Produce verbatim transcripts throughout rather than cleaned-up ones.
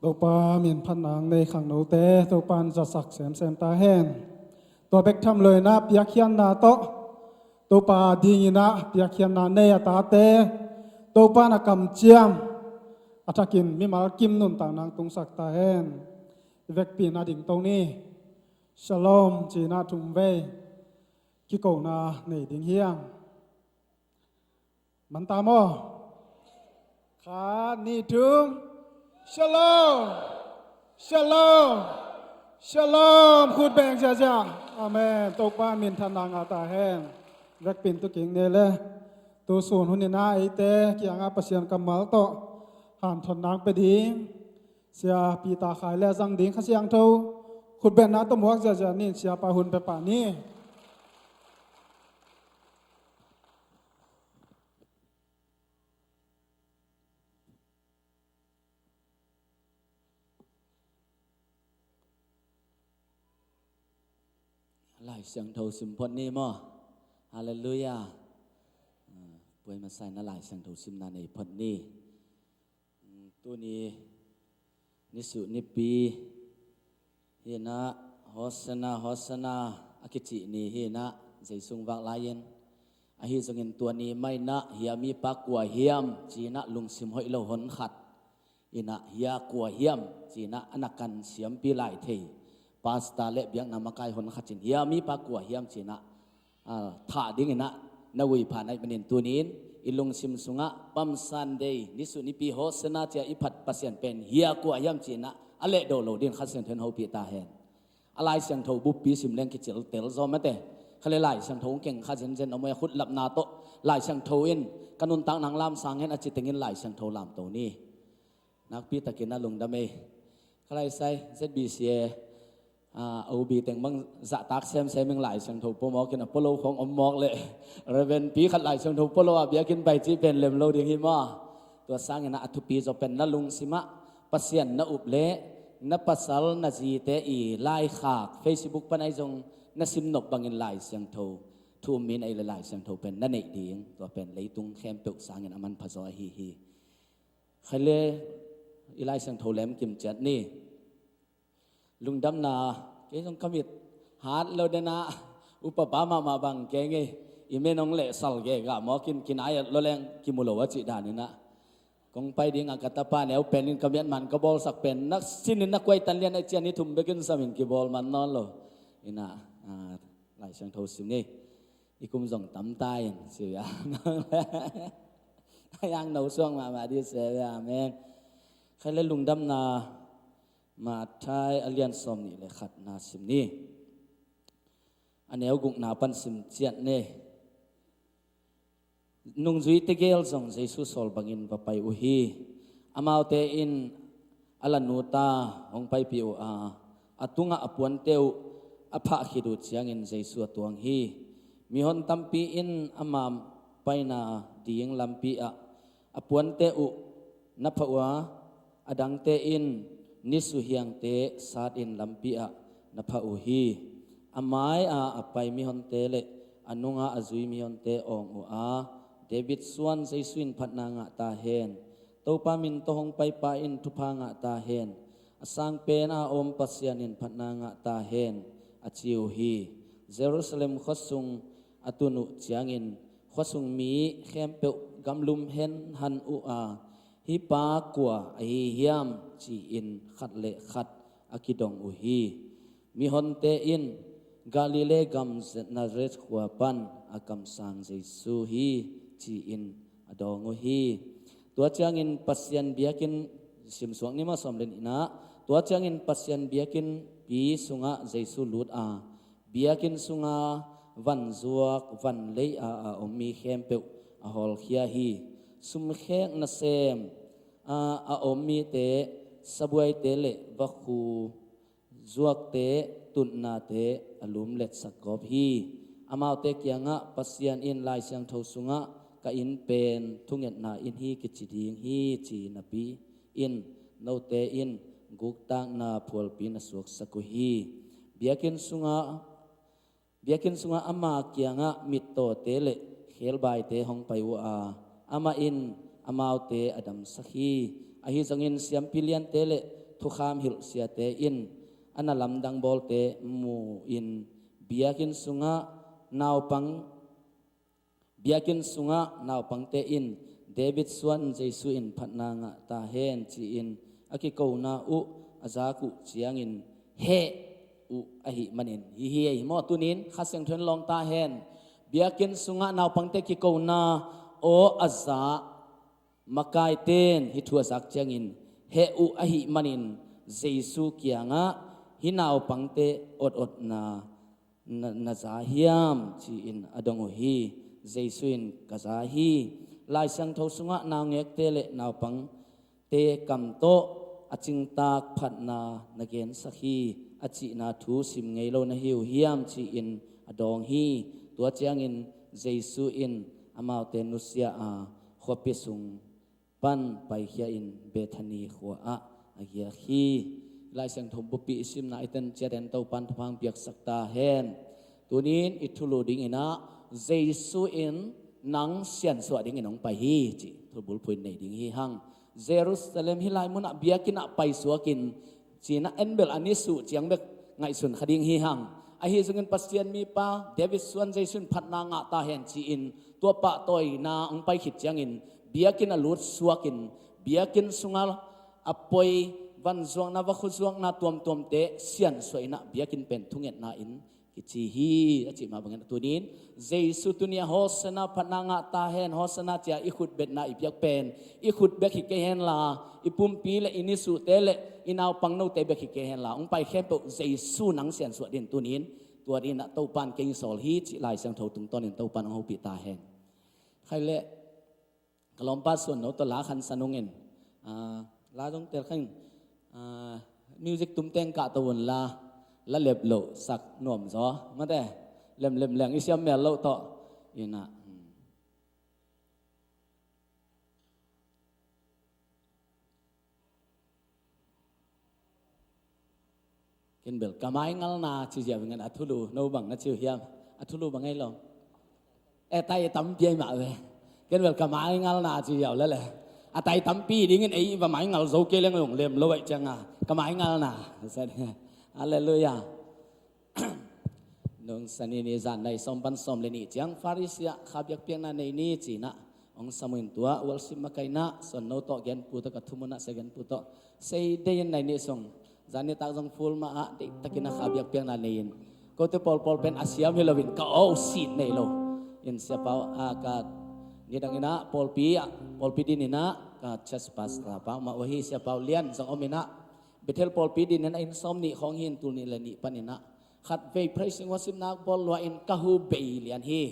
Topa min phatna nei khangnote Topa in zatsak semsem ta hen. Tua bek tham loin ah piakkhiatna tawh Topa dingin ah piakkhiatna nei a tate Topa in a kamciam a thakin mimal kim nuntakna tungsak ta hen. I vekpi-in ah dingto ni. Shalom ci-in ah thumvei kikona nei ding hi hang. Man ta maw? Khat, nih, thum. Shalom. Shalom. Shalom. Khut beng ziazia. Amen. Topa minthanna ngah ta hen. Vekpi-in tu kik ni le. Tu sun hun in ah eite kiangah Pasian kammal tawh hanthotna pia ding Sia Peter Khai le zang ding Kha Siangtho khutbenna tawh muak ziazia ni. Siapa hun pia pah ni. Lai Siangtho sim phot ni maw? Halleluiah. Ah, puai masa in ah Lai Siangtho simna nei phot ni. Tuni nisuh nipi hi-in ah, Hosanna, Hosanna a kicih ni hi-in ah, Jesu hong vak lai-in, ahi zongin tua ni mah in ah, hia mipa kua hiam ci-in ah lungsim hoih lo hon khat in ah, hia kua hiam ci-in ah a na kan siampi lai thei pastor le biakna makai hon khat in, hia mipa kua hiam ci-in ah, ah, thah dingin ah na uipha naih manin tuni-in i lungsim sungah Palm Sunday nisuh nipi Hosanna ci-a i phat Pasian pen hia kua hiam ci-in ah a lehdo lo dingin Kha Siangtho in hopih ta hen. A Lai Siangtho buppi sim leng kiciltel zaw mate. Kha le Lai Siangtho hong keng kha zenzen om a, khut lapna tawh Lai Siangtho in ka nuntakna hong lamsang hen a ci tengin Lai Siangtho lamto ni. Nakpi takin a lungdam ei. Kha lai sai, Z B C A, ah, O B teng bang zahtak semsem ing, Lai Siangtho pua mawk in a pua lo khong om mawk leh. Reverend pi khat Lai Siangtho pua lo a biakinn pai cih pen lem lo ding hi maw. Tua sangin ah a thupi zaw pen na lungsim ah Pasian na up leh, na pasal na zite i laikhak Facebook pan ahi zong na sim nop bangin Lai Siangtho thu um mi na hih leh Lai Siangtho pen na neih ding. Tua pen leitung khempeuh sangin a manpha zaw ahi hi. Khai le i Lai Siangtho lem kim ciat ni. Lungdamna, kei zong ka mit hat lo den ah, upapa mahmah bang kei ngei, i men hong lehsal gega mawk in kinai lo leng kimu lo a cih dan in ah. Kong pai ding a ka tapa neu pen in ka miat man ka bawlsak pen na sinin na kuai tan lian a cian ni thum bekin samin kibawl man nawn lo. Ina, ah, Lai Siangtho sim ni. I kum zong tam ta in, si a. A yang no suang mahmah di se ve, amen. Khai le lungdamna, Matthai a lian sawm nih le khatna sim ni. A neu gukna pan sim ciat ni. Nungzui tegel zong Jesu sawl bangin va pai uh hi. Amaute in a la nuta hong paipih uh a, a tungah a puante uh a phah khit uh ciangin Jesu a tuang hi. Mihon tampi in ama paina ding lampi ah a puante uh na phah uh a, a dangte in nisuhiangte satin lampi ah na phah uh hi. A mai-a a pai mihonte le a nunga a zui mihonte awng uh a, David suan Jesu in phatna ngah ta hen. Topa min tawh hong paipa in thupha ngah ta hen. A sangpen a om Pasian in phatna ngah ta hen, a ci uh hi. Jerusalem khuasung a tun uh ciangin khuasung mi khempeuh gamlum hen han uh a, "Hih pa kua ahi hiam?" ci-in khat le khat a kidong uh hi. Mihonte in, "Galilee gam Nazareth khua pan a kamsang Jesu hi," ci-in a dawng uh hi. Tua ciangin Pasian biakinn, simsuak ni mah sawm le nihna, tua ciangin Pasian biakinnpi sungah Jesu lut a, biakinn sunga vanzuak vanlei a a om mi khempeuh a hawlkhia hi. Sumkhek nasem a a om mite, sabuaite le vakhu zuakte, tutnate a lumletsak gawp hi. Amaute kiangah Pasian in Lai Siangtho sungah, "Ka inn pen thungetna inn hi kici ding hi," ci napi in note in guktakna phualpi na suaksak uh hi. Biakinn sungah, biakinn sungah ama kiangah mittawte le khelbaite hong pai uh a, amah in amaute a damsak hi. Ahi zongin siampi liante le thukham hilh siate in a na lamdang bawlte mu-in, biakinn sungah naupang biakinn sungah naupangte in, "David suan Jesu in phatna ngah ta hen," ci-in a kikona uh a zak uh ciangin heh uh ahih manin, hi hi ei maw, tunin Kha Siangtho in lawng ta hen. Biakinn sungah naupangte kikona aw a za makaite'n hih thu a zak ciangin heh uh ahih manin, Jesu kiangah hih naupangte ototna na, na za hiam, ci-in a dong uh hi. Jesu in, "Ka za hi. Lai Siangtho sungah naungekte le naupangte kam tawh a cingtak phatna na gensak hi, a cihna thu sim ngei lo na hi uh hiam?" ci-in a dawng hi. Tua ciangin Jesu in amaute nusia a, khuapi sung pan paikhia in Bethani khua ah a giak hi. Lai Siangtho buppi i simna i ten ciat en Topan thupha piaksak ta hen. Tunin i thulu dingin ah, "Jesu in nang siansuah dingin hong pai hi," cih thubulphuh in nei ding hi hang. Jerusalem hih lai munah biakinn ah paisuak in, ci-in ah en bel a nisuh ciang bek ngaihsun kha ding hi hang. Ahi zongin Pasian mipa David suan Jesu in phatna ngah ta hen ci-in tua pahtawina hong pai khit ciangin biakinn a lut suak in, biakinn sungah a poi vanzuakna, vakhu zuakna tuamtuamte siansuah in ah biakinn pen thungetna inn kici hi, a cih mah bangin a tunin Jesu tuni a Hosanna, phatna ngah ta hen, Hosanna ci-a i khutbetna i piak pen i khut bek hi kei henla, i pumpi le i nisuhte le i naupang note bek hi kei henla, hong pai khempeuh Jesu nang siansuah dingin tunin, tua dingin ah Topan kei hong sawl hi, cih Lai Siangtho tungtawnin Topan hong hopih ta hen. Khai leh ka lawmpa Suan No tawh la khansa nungin, ah, la zong tel khan, ah, music tumteng kahto unla, la lep loh sak nuam zaw mate, lemlem leng i siam mel loh tawh in ah, hmm. Ken bel ka maingalna ci ziau ingen a thulu, no bang na ci uh hiam? A thulu bang ei lo? E, tai tampi ei mah ve. Ken bel ka maingalna ci ziau lele. A tai tampi dingin ei va maingal zo kei leng zong lem lo ei cianga. Ka maingalna. Halleluiah. Nung Sani ni zan nai sawm pan sawm le nih ciang Pharisee ah kha biakpiakna nei ni ci-in ah Hong sam uh in tua worship makaihna, Suan No tawh genpu tawh ka thumun ah sia genpu tawh sei deihin nai nih sung. Zan nitak zong full mah ah deihtakin a kha biakpiakna nei-in kote pawlpawl pen a siam hi loin ka aw uh sit nei lo. In Sia Pau, a, ka nidang in ah pawlpi ah, pawlpi din in ah ka church pastor pa mah uh hi, Sia Pau Lian zong om in ah Bethel pawlpi din in ah inn sawm nih khawng hi in tul nih le nih pan in ah khatvei praising worship nak bawl lua in ka hu bei lian hi.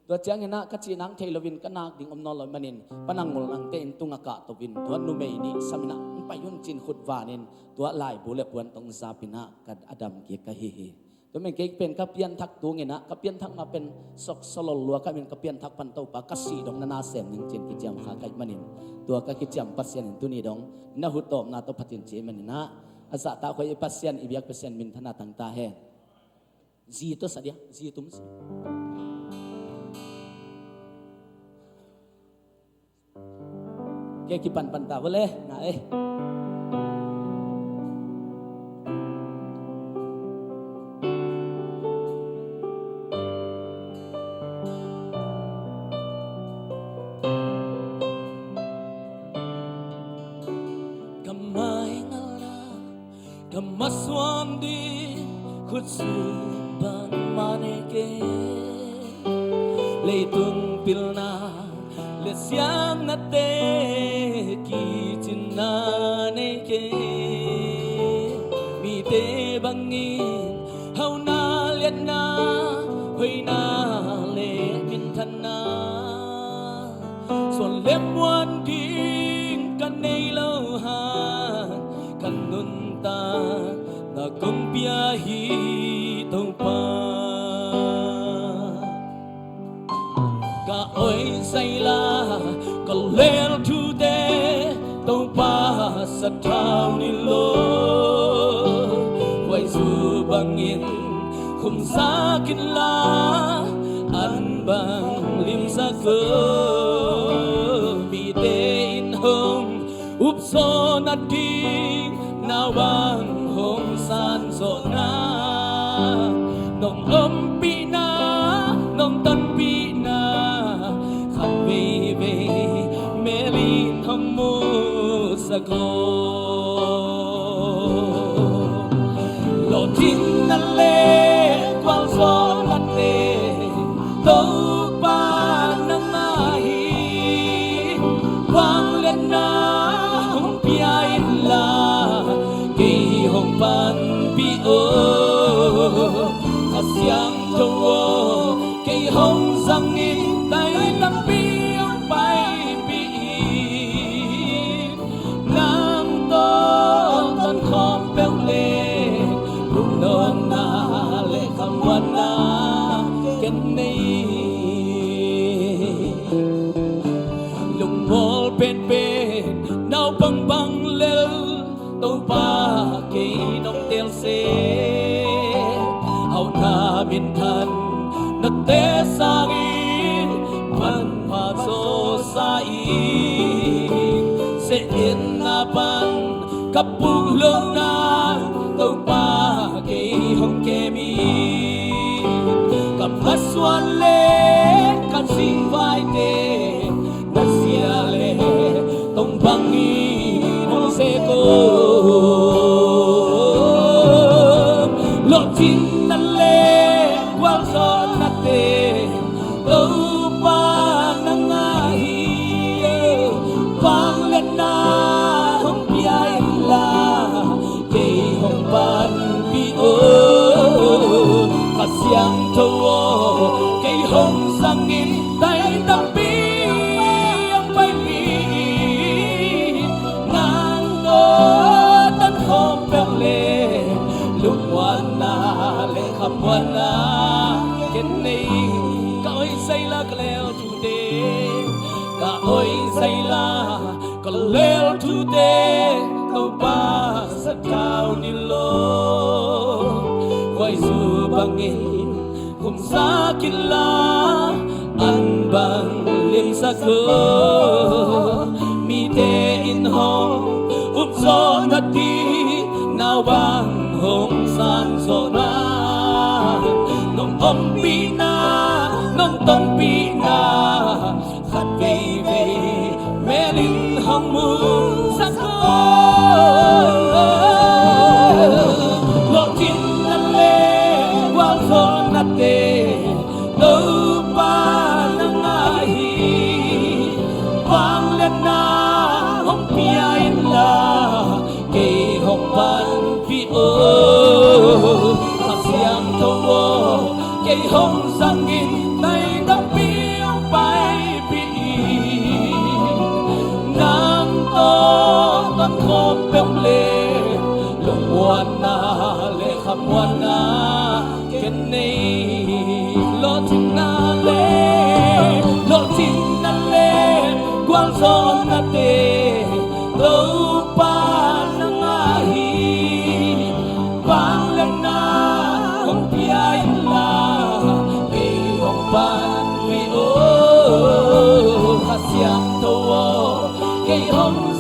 Tua ciangin ah ka cih nang thei loin ka nak ding om nawn lo manin Pa Nang Ngul Nangte inn tungah kahto in tua numei nih sam in ah hong pai un ci-in khut van in tua laibu le puan tawh zap in ah ka a dam kik ka hi hi. Tua manin kei pen ka pianthak tung in ah ka pianthak mah pen soksolol lua ka min ka pianthak pan Topa ka sih dong na na sem ning ci-in kiciam kha ka hih manin tua ka kiciam Pasian in tuni dong na hu tawpna tawh phatin ci manin ah a zahtak huai i Pasian, i biak Pasian minthanna tang ta hen. Zi tawh sa dia, zi tum si. Kei kipan pan ta vua le, na eh. Ka mai ngal na ka masuan ding khut sung bangmah nei kei. Leitung pilna le siamnate kicinna nei kei. Mite bangin hauna liatna hoihna le minthanna suan le muan ding ka nei lo hang ka nuntak na kong pia hi Topa. Ka oi zaila ka lel thute Topa sathau ni lo. Huai zu bangin khumsak inla an bang limsak lo. Mite in hong upzawh nading naubang hong sanzawhna nong ompihna nong tonpihna khat veivei melin hong musak aw. Lawhcinna le gualzawhnate Topa nang a hi. Vangliatna hong pia inla kei hong panpih aw. Kha Siangtho aw, kei hong zangin tai tampi hong paipih in. Nang tawh tonkhawm peuh le lungnuamna le khamuanna ken nei. Lungmual penpen naupang bang lel Topa kei nong teel seh. Hauhna minthan nate sangin manpha zawsa in. Seh-etna pan ka puk loh nang Topa kei hong kem in. Ka masuan le ka zingvaite na zia le tong bangin hong sek aw. Lawhcinna le gualzawhnate Topa nang a hi. Vangliatna hong pia inla kei hong panpih aw. Kha Siangtho aw, kei hong zangin tai tampi hong paipih in. Nang tawh tonkhawm peuh le lungmuanna le khamuanna ken nei. Ka oi zaila ka lel thute, ka oi zaila ka lel thute Topa sathau ni lo. Huai zu bangin khumsak inla an bang limsak lo. Mite in hong upzawh nading naubang hong sanzawhna nong ompihna nong tonpihna khat vei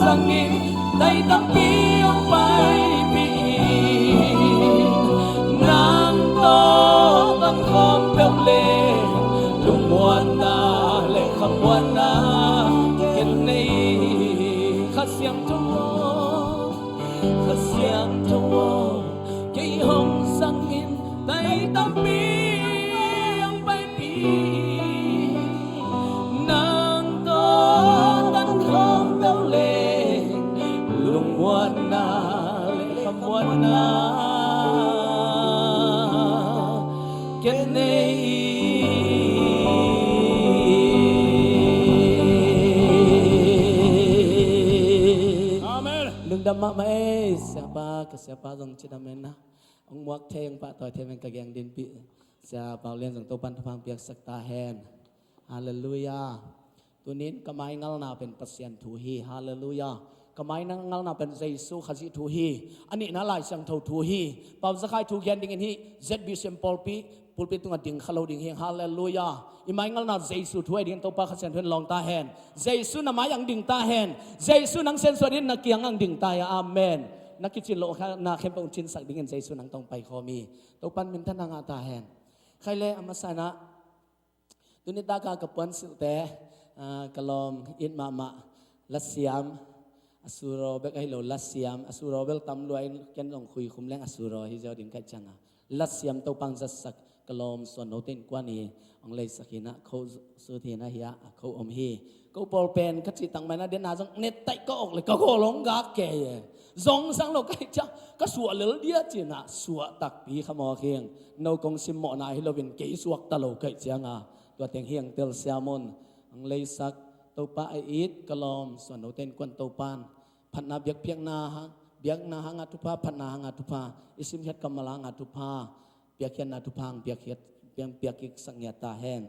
Sangin tai tampi hong paipih in, nang tawh tangkhawm peuh le lungmuanna le khamuanna ken nei hi. Kha Siangtho aw, Kha Siangtho aw, kei hong zangin tai tampi hong paipih in, nang tawh tangkhawm peuh le lungmuanna le khamuanna ken nei hi. Amen. Lungdam mahmah ei, Siapa, ka Siapa zong cidam hen na. Hong muak thei, hong pahtawi thei meng ka geng dinpih Sia Pau Lian zong Topan thupha piaksak ta hen. Halleluiah. Tunin ka maingalna pen Pasian thu hi. Halleluiah. Ka maingalna pen Jesu Khazih thu hi. A nihna Lai Siangtho thu hi. Pau Zakhai thu gen dingin hi. Z B C M pawlpi pulpit tungah ding kha lo ding hi. Halleluiah. I maingalna Jesu thu ahi dingin Topa Kha Siangtho in lawng ta hen. Jesu na mai ang ding ta hen. Jesu nang sensuah dingin na kiang ang ding ta hen. Amen. Na kicin loh kha na khempeuh hong cinsak dingin Jesu nang tawh hong paikhawm hi. Topan minthanna ngah ta hen. Khai le a masa in ah, tuni taka ka puansilhte, ah, ka lawm it mahmah Lasiam, a suraw bek ahi lo Lasiam, a suraw bel tam lua in ken zong khuikhum leng a suraw hi ziau ding kaih cianga Lasiam Topan zatsak ka lawm Suan Note innkuan hi. Hong leisak hi in ah kho sut hi in ah hi ah, a kho om hi. Ko pawl pen ka cih tak mai in ah den a zong net taih ka awk le ka gawl hong gak kei e. Zong sang lo kaih ciang ka suah lel dia ci in ah suah takpi kha mawk hi ing. No kong simmawhna hi loin kei suakta lo kaih cianga tua teng hi ang telsiam un. Ang leisak Topa a it ka lawm Suan Note innkuan Topan phatna biakpiakna hang, biakna hanga thupha, phatna hanga thupha, i simkhiat kammal hanga thupha, piakkhiatna thupha ang piakkhiat, piang piakkik sak ngiat ta hen.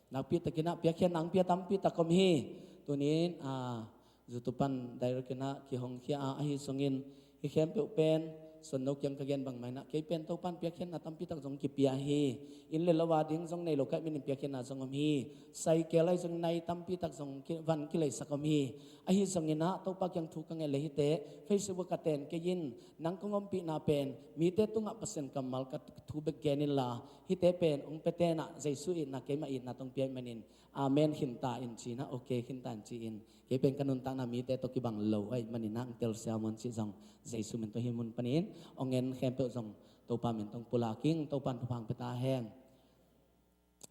Nakpi takin ah piakkhiatna ang pia tampi tak om hi. Tunin, ah, zu Topan direct in ah kihong khia a, ahi zongin hi khempeuh pen Suan No kiang ka gen bang mai in ah kei pen Topan piakkhiatna tampi tak zong kipia hi. Inn le lo a ding zong nei lo kaih manin piakkhiatna zong om hi. Cycle ahi zong nai tampi tak zong ki, van kileisak om hi. Ahi zongin ah Topa kiang thu ka ngen le hite Facebook a ten kei in, nang kong ompihna pen mite tungah Pasian kammal ka thu bek gen inla, hite pen hong pia ten ah Jesu itna keimah itna tawh hong pia ahih manin amen khin ta in ci in ah, okay khin ta in ci in. Kei pen ka nuntakna mite tawh kibang lo ahih manin ah ang telsiam un cih zong Jesu min tawh hih mun panin hong en khempeuh zong Topa min tawh hong pulak ing, Topan thupha hong pia ta hen.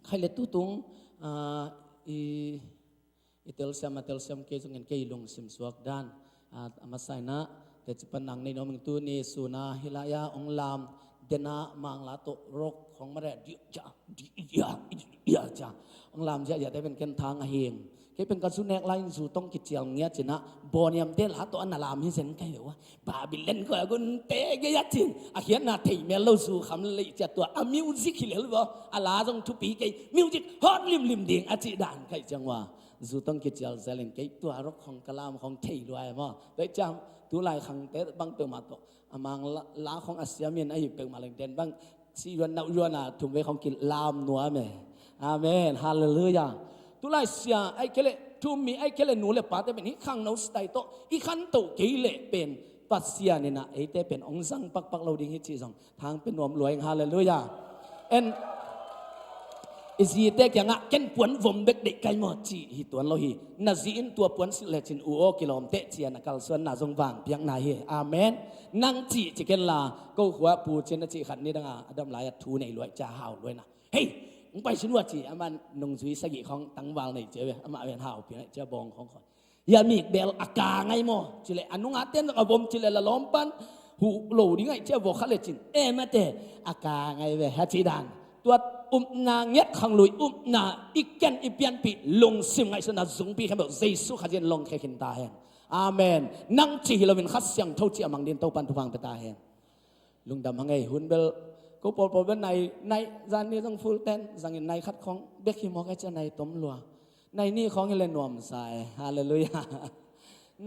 Khai le tutung, ah, i, i telsiam a telsiam kei zongin kei lungsim suak dan, ah, a masa in ah teci pan nang nei nuam ing. Tuni sun a hi lai a hong lam den a Mangla tawh rock hong mare dia cia, dia cia, dia cia hong lam ziahziahte pen ken thang ahi ing. Kei pen ka zu nek lai in zu tawh kicial ngiat ci in ah bawniamte la tawh a na lam hi zen kai ve ua. Babilon khua gunte gei a cin a khiatna thei mel lo zu kham lei cia tua a music hi lel vaw a la zong thupi kei music hot limlim ding a cih dan kaih ciang ua. Zu tawh kicial zelin kei tua rock khong ka lam khong thei lua e maw. Tua ciang tu lai khangte bang peuhmah tawh a Mangla, la khong a siamin ahi peuhmah leng den bang si yuan nau yuan a thum vei khong kilam nuam e. Amen. Halleluiah. Tu lai sia ai kei le thum mi ai kei le nu le pate pen hi khangno sitai tawh i khanto kei le pen Pasian in ah eite pen hong zang pakpak lo ding hi cih zong thang pia nuam lua ing. Halleluiah. En i zite kiangah ken puan vom bek deih kai maw cih hi tuan lo hi. Na zi in tua puan silh lecin u aw kilawmte cia na kalsuanna zong vang piakna hi. Amen. Nang cih ci ken la ko khua pu cin a cih khat ni danga a dam lai a thu nei luai cia hau luai na. Hei, hong pai sin ua ci, aman nungzui sagih khong tangval nei cia ve, amah ven hau piang cia bawng khong khong. Hia mik bel a ka ngai maw cileh a nunga ten zong a vom cileh la lawm pan huh lo ding aih cia vawkha le cin e mate a ka ngai ve ha ci dan. Tua upna ngiat khang lui upna i ken i pianpih lungsim ngaihsutna zungpi khem beuh Jesu Khazih in longkhe khin ta hen. Amen. Nang ci hi loin Kha Siangtho ci a mang din Topan thupha hong pia ta hen. Lungdam hang ei, hun bel ko pawlpawl bel nai, nai zan ni zong full ten zangin nai khat khong bek hi mawk e cia nai tom lua. Nai ni khong hi le nuamsa e. Halleluiah.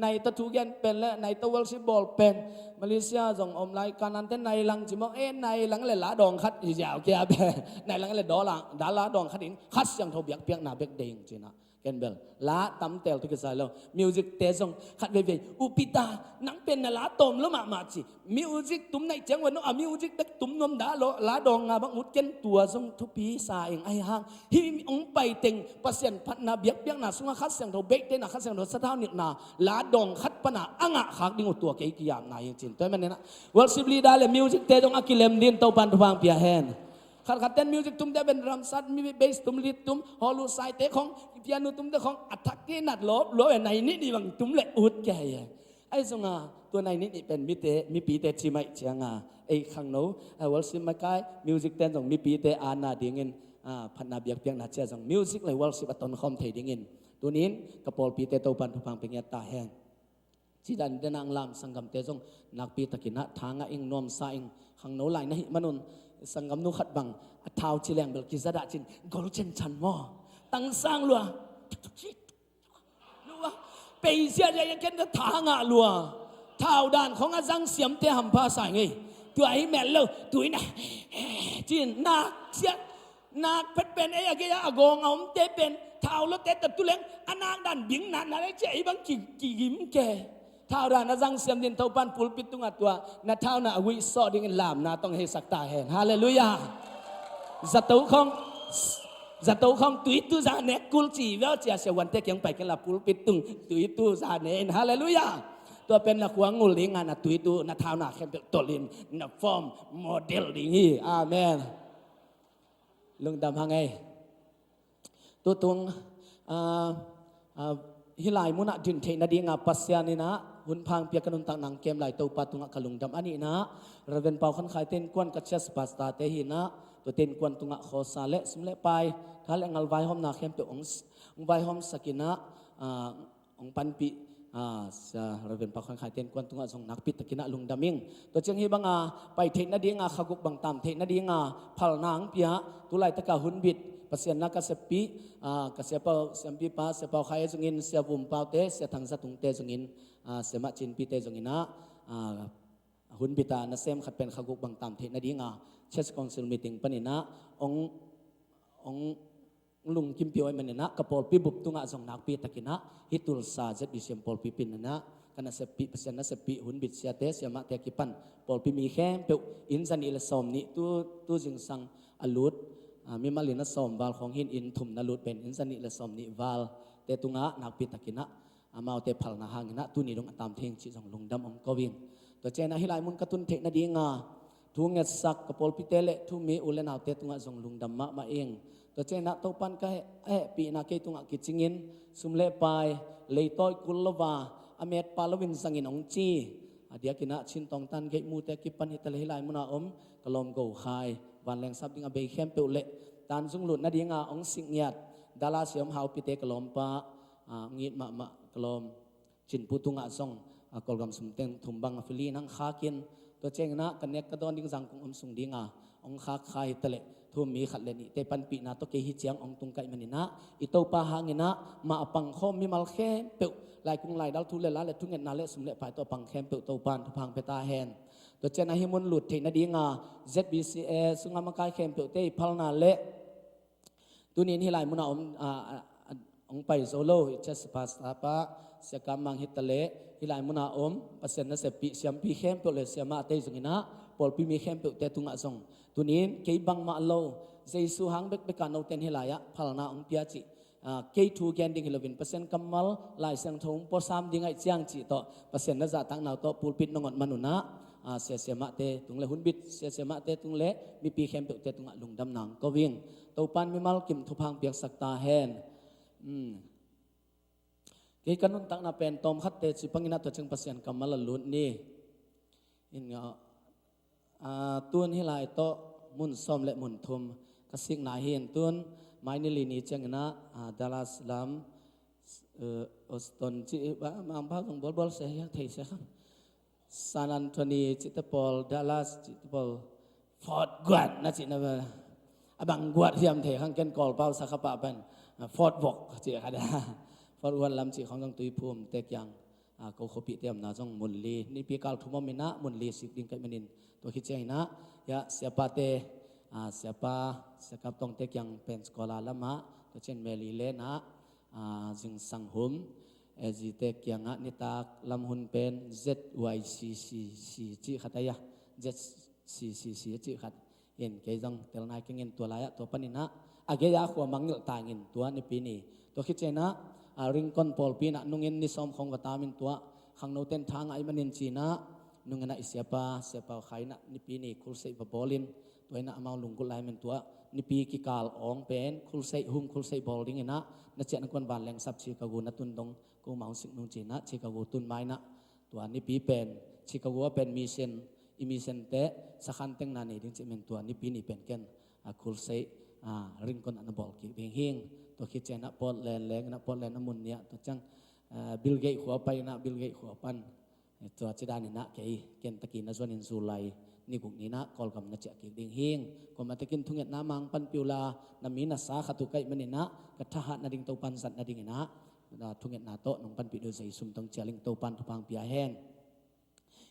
Nai tawh thu gen pen le nai tawh worship bawl pen Malaysia zong om lai, Kanan te nai lang ci mawk e, nai lang le la dawng khat hi ziau kia be. Nai lang le daw la, da la dawng khat in Kha Siangtho biakpiakna bek ding ci na. Ken bel la tamtel tu kisai lo. Music te zong khat veivei, upita, nang pen na la tawm lo mahmah ci. Music tum naih ciang ua no a music bek tum nuam dah lo, la dawng nga bang ut ken, tua zong thupi sa ing. Ahi hang hih hong pai teng Pasian phatna biakpiakna sungah Kha Siangtho beihte na, Kha Siangtho sathau nilhna la dawng khat pana a ngah khak ding uh tua kei kiamna hi cin. Tua hi maninah worship leader le music te zong a kilem din Topan thupha pia hen. Khatkhat ten music tumte pen drum set, mi bass tum, lead tum, hawlu saite khong, piano tumte khong a thak kei nat lo lo e, nai nih nih bang tum le ut kei e. Ahi zongah tua nai nih nih pen mite, mipite ci maih cianga ei khangno, a worship makai, music ten zong mipite ana dingin, a, phatna biakpiakna cia zong music le worship a tonkhawm thei dingin tunin ka pawlpite Topan thupha pia ngiat ta hen. Ci dan dena ang lam sanggamte zong nakpi takinah tha ngah ing, nuamsa ing. Khangno lai na hih manun sanggamnu khat bang a thau ci leng bel kizadah cin gol cenchan maw, tangsang lua. Lua. Pei ziahziah iang ken ka tha ngah lua. Thau dan khong a zang siamte hampha sa ngei. Tua hi mel lo, tui na cin nak siah. Nak phet pen ei a gei a gawng a omte pen thau lote ta tu leng a nak dan bing natna le cia ei bang ki, kigim ke. Thau dan a zang siam din Topan pulpit tungah tua na thauna a guih sawh dingin lamna tong heisak ta hen. Halleluiah. Zato khong, zato khong tui tu za nek kul ci veu cia sia wante kiang pai ken la pulpit tung tui tu za ne in. Halleluiah. Tua pen na khua ngul dingah na tui tu na thauna khempeuh tolin na form model ding hi. Amen. Lungdam hang ei. Tutung, ah, ah, hih lai munah din theih nadinga Pasian inah hun phang pia ka nuntak nang kem lai Topa tungah ka lungdam a nihna. Reverend Pau Khan Khai te innkuan ka church pastor te hinah, tua te innkuan tungah khawsa le sum le pai, tha le ngal vaihawmna khempeuh hong s-, hong vaihawm sakinah, ah, hong panpih, ah, Reverend Pau Khan Khai te innkuan tungah zong nakpi takinah lungdam ing. Tua ciang hih banga pai theih nadinga, khaguk bang tam theih nadinga phalna hong pia, tu laitaka hunbit Pasian na ka seppih, ah, ka siapa, siampipa, Sia Pau Khai zongin, Sia Vum Pau te, Sia Thang Za Tung te zongin, ah, Sia Mah Cin Pi te zonginah, ah, hunbita nasem khat pen khaguk bang tam theih nadinga church council meeting paninah hong, hong lungkimpih uh ahih maninah ka pawlpi bup tungah zong nakpi takinah hih Tulsa Z B C M pawlpi pininah ka naseppih, Pasian naseppih hunbit siate, siamahte a kipan pawlpi mi khempeuh inn zanih le sawmnih tu, tu zingsang a lut, ah, mimal inn a sawm val khong hin inn thum na lut pen inn zanih le sawmnih val te tungah nakpi takinah amaute phalna hanginah tuni dong a tam thei ing cih zong lungdam hong ko ing. Tua cianah hih lai mun ka tun theih nadinga thu ngetsak ka pawlpite le thu mi u le naute tungah zong lungdam mahmah ing. Tua cianah Topan ka heh-, a hehpihna kei tungah kicingin sum le pai leitawi kul lova a metpa loin zangin hong ci. A diakinah Chin Tawngtan Geih Mute kipan hi ta le hih lai muna om ka lawm Go Khai, vanleng sap ding a bei khempeuh le Tanzung lut nadinga hong sik ngiat Dallas a om haupite ka lawmpa, ah, hong it mahmah ka lawm Cin Pu tungah zong, ah, Kawlgam sum teng thum bang a fili nang khakin, tua cianginah ka nek ka dawn ding Zangkong om sung dinga hong khak kha hi ta le thu mi khat le nihte panpihna tawh kei hi ciang hong tung ka hih maninah i Topa hanginah mah a pangkhawm mimal khempeuh, laikung laidal thu le la le thungetna le sum le pai tawh a pang khempeuh Topan thupha pia ta hen. Tua cianah hih mun lut theih nadinga Z B C A sungah makai khempeuhte i phalna le tunin hih lai muna om, ah, ah, ah, hong pai zo lo i church pastor pa Sia Kam Mang hi ta le hih lai muna om Pasian naseppih siampi khempeuh le siamahte zonginah pawlpi mi khempeuhte tungah zong tunin kei bangmah lo, Jesu hang bekbeka noten hih lai-ah phalna hong pia cih, ah, kei thu gen ding hi loin Pasian kammal Lai Siangtho hong puasam ding ahih ciang cih tawh Pasian na zahtakna uh tawh pulpit na ngot manunah, ah, sia siamahte tung le hunbit sia siamahte tung le mipi khempeuhte tungah lungdam nang ko ing. Topan mimal kim thupha piaksak ta hen. Hmm. Kei ka nuntakna pen tawmkhatte ci panginah tua ciang Pasian kammal a lut ni. In nga, ah, tun hih lai tawh mun sawm le mun thum ka sikna hi in tun mai ni li ni cianginah, ah, Dallas lam, eh, Austin ci, ah, mangpau zong bualbual se hi thei se kha. San Antonio cihte pawl, Dallas cihte pawl, Fort Worth na cihna, a bang Worth hiam thei khang ken Kawlpau sakha pah pen, ah, Fort Worth cih kha dah. Fort Worth lam cih khong zong Tuiphum te kiang, ah, ko khuapihte omna zong mun li, nipi kal thum om inah mun li sik ding ka hih manin tua khit cianginah, ya, siapate, ah, siapa, Sia Kap Tawngte kiang Pensacola lamah, tua ciang Maryland ah, a, zingsang hun, eh, zite kiangah nitak lam hun pen Z Y C C C cih khat ahi a, Z C C C cih khat. In kei zong tel nai keng in tua lai-ah tua paninah a gei-a khua mangngilh ta ing in tua Nipi ni. Tua khit cianginah, a, Ringkon pawlpi inah nungin ni sawm khawng va tam in tua khangnote in tha ngah ahih manin cinah nunginah i siapa, Sia Pau Khai inah Nipi ni khulseih va bawl in tua inah amau lunggulh lai man tua Nipi kikal awng pen khulseih hum khulseih bawl dinginah na ciah na kuan vanleng sap Chicago na tun dong ko mau sik nung cinah Chicago tun mainah tua Nipi pen Chicago a pen mission, i mission te sakhan teng na nei ding cih man tua Nipi ni pen ken, a, khulseih, a, Ringkon ah na bawl kik ding hing. Tua khit cianginah Portland leng inah Portland a mun ni-ah tua ciang, a, Bill Gates khua pai inah Bill Gates khua pan tua cidaninah kei Kentucky na zuanin July ni guk ninah Kawlgam na ciah kik ding hing. Kuamah takin thungetna mang panpih uh la, na mi na sa khat uh ka hih maninah ka thahat nading Topan zat nadinginah, a, thungetna tawh nong panpih deuh Jesu min tawh cial ing, Topan thupha hong pia hen.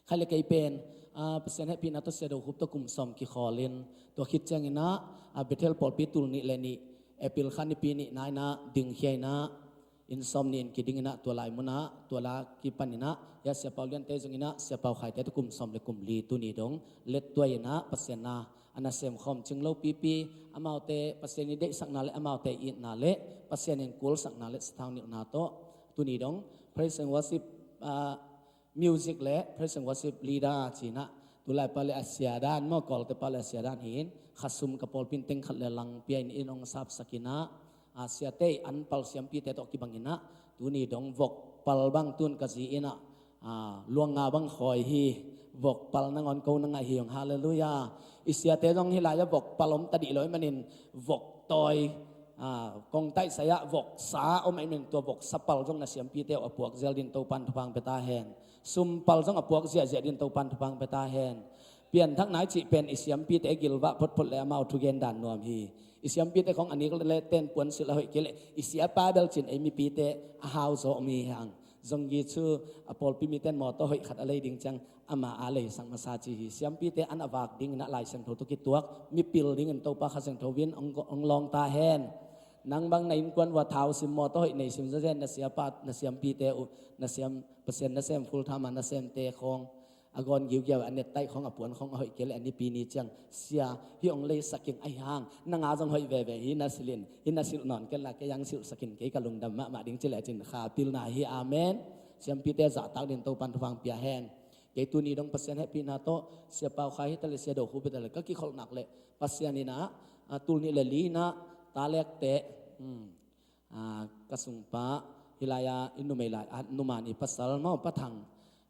Khai le kei pen, a, Pasian hehpihna tawh Sia Do Khup tawh kum sawm kikhawl in tua khit cianginah, a, Bethel pawlpi tul nih le nih April kha Nipi nihna inah dingkhia inah inn sawm nih in kidinginah tua lai munah tua la kipaninah hia Sia Pau Lian te zonginah Sia Pau Khai te tawh kum sawm le kum li tuni dong lettuai inah Pasian na a nasem khawm cing lo pipi, amaute Pasian i deihsakna le amaute i itna le Pasian in kulsakna le sathau nilhna tawh tuni dong praise and worship, a, music le praise and worship leader cinah tulai pale a sia dan maw, Kawlte pale a sia dan hi in khasum ka pawlpi in teng khat le lang pia in in hong sapsak inah, a, siate i an pal siampite tawh kibanginah tuni dong vok pal bang tun ka zi inah, a, luang nga bang khawi hi. Vok pal nangawn ko na ngaih hi hong, halleluiah. I siate zong hih lai-ah vok pal om ta dih lo ahih manin vok tawi, a, kong taihsai-ah vok sa om ahih manin tua vok sa pal zong na siampite uh a puak zial din Topan thupha hong pia ta hen. Sum pal zong a puak ziahziah din Topan thupha hong pia ta hen. Pianthak nai cih pen i siampite gilvah photphot le amau thugen dan nuam hi. I siampite khong a nik le ten puansilh a hoih kei leh i siapa bel cin ei mipite a hau zaw om hi hang. Zonggi cu a pawlpi mite in mawtaw hoih khat a lei ding ciang ama a leisak masa ci hi. Siampite an a vak dingin a Lai Siangtho tawh kituak mipil dingin Topa Kha Siangtho in hong, hong lawng ta hen. Nang bang na innkuan vua thau sim mawtaw hoih nei sim zazen na siapa, na siampite uh, na siam, Pasian na sem full time a na semte khawng a gawn giugiau a net taih khawng a puan khawng a hoih kei le a Nipi ni ciang sia hih hong leisak ing ahi hang nang a zong hoih veve hi na silh in, hi na silh nawn kei la kei ang silhsak in kei ka lungdam mahmah ding ci le cin kha pilna hi. Amen. Siampite zahtak din Topan thupha hong pia hen. Kei tuni dong Pasian hehpihna tawh Sia Pau Khai hi ta le Sia Do Khup hi ta le ka kikholhnak le Pasian inah, a, tul nih le li inah ta lekte, hmm, a, ka sungpa hih lai-ah i numei lai, a, numan i pasal maw Pa Thang,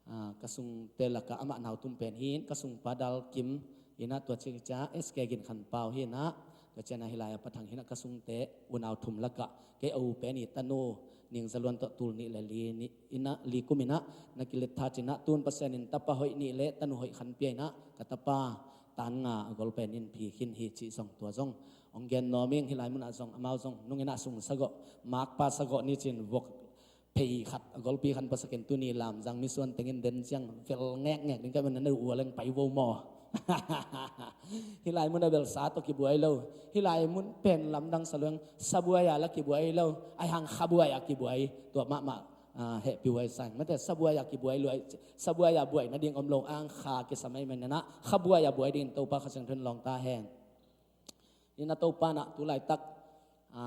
a, ka sungte lakah amah nautum pen hi in ka sungpa Dal Kim inah tua ciang i cia S K Gin Khan Pau hi inah tua cianah hih lai-ah Pa Thang hi inah ka sungte unau thum lakah kei a u pen i tanu Ning Za Luan tawh tul nih le li nih inah li kum inah na kilet tha cinah tun Pasian in tapa hoih nih le tanu hoih khan pia inah ka tapa tan nga a gol pen in phi khin hi cih zong tua zong hong gen nuam ing. Hih lai munah zong amau zong nung inah sung sagawh makpa sagawh ni cin vok phei khat a golpi khan pasakin tuni lamzang misuan tengin den ciang vel ngekngek ding ka man na ua leng pai vo maw? Hih lai munah bel sa tawh kibuai lo. Hih lai mun pen lamdang sa luang sabuai a la kibuai lo. Ahi hang khabuai a kibuai tua mahmah, a, hehpih huai sa ing. Mate sabuai a kibuai luai, sabuai a buai nading om lo ang kha kisam ahih manin ah khabuai a buai dingin Topa Kha Siangtho in lawng ta hen. Inah Topa nah tu laitak, a,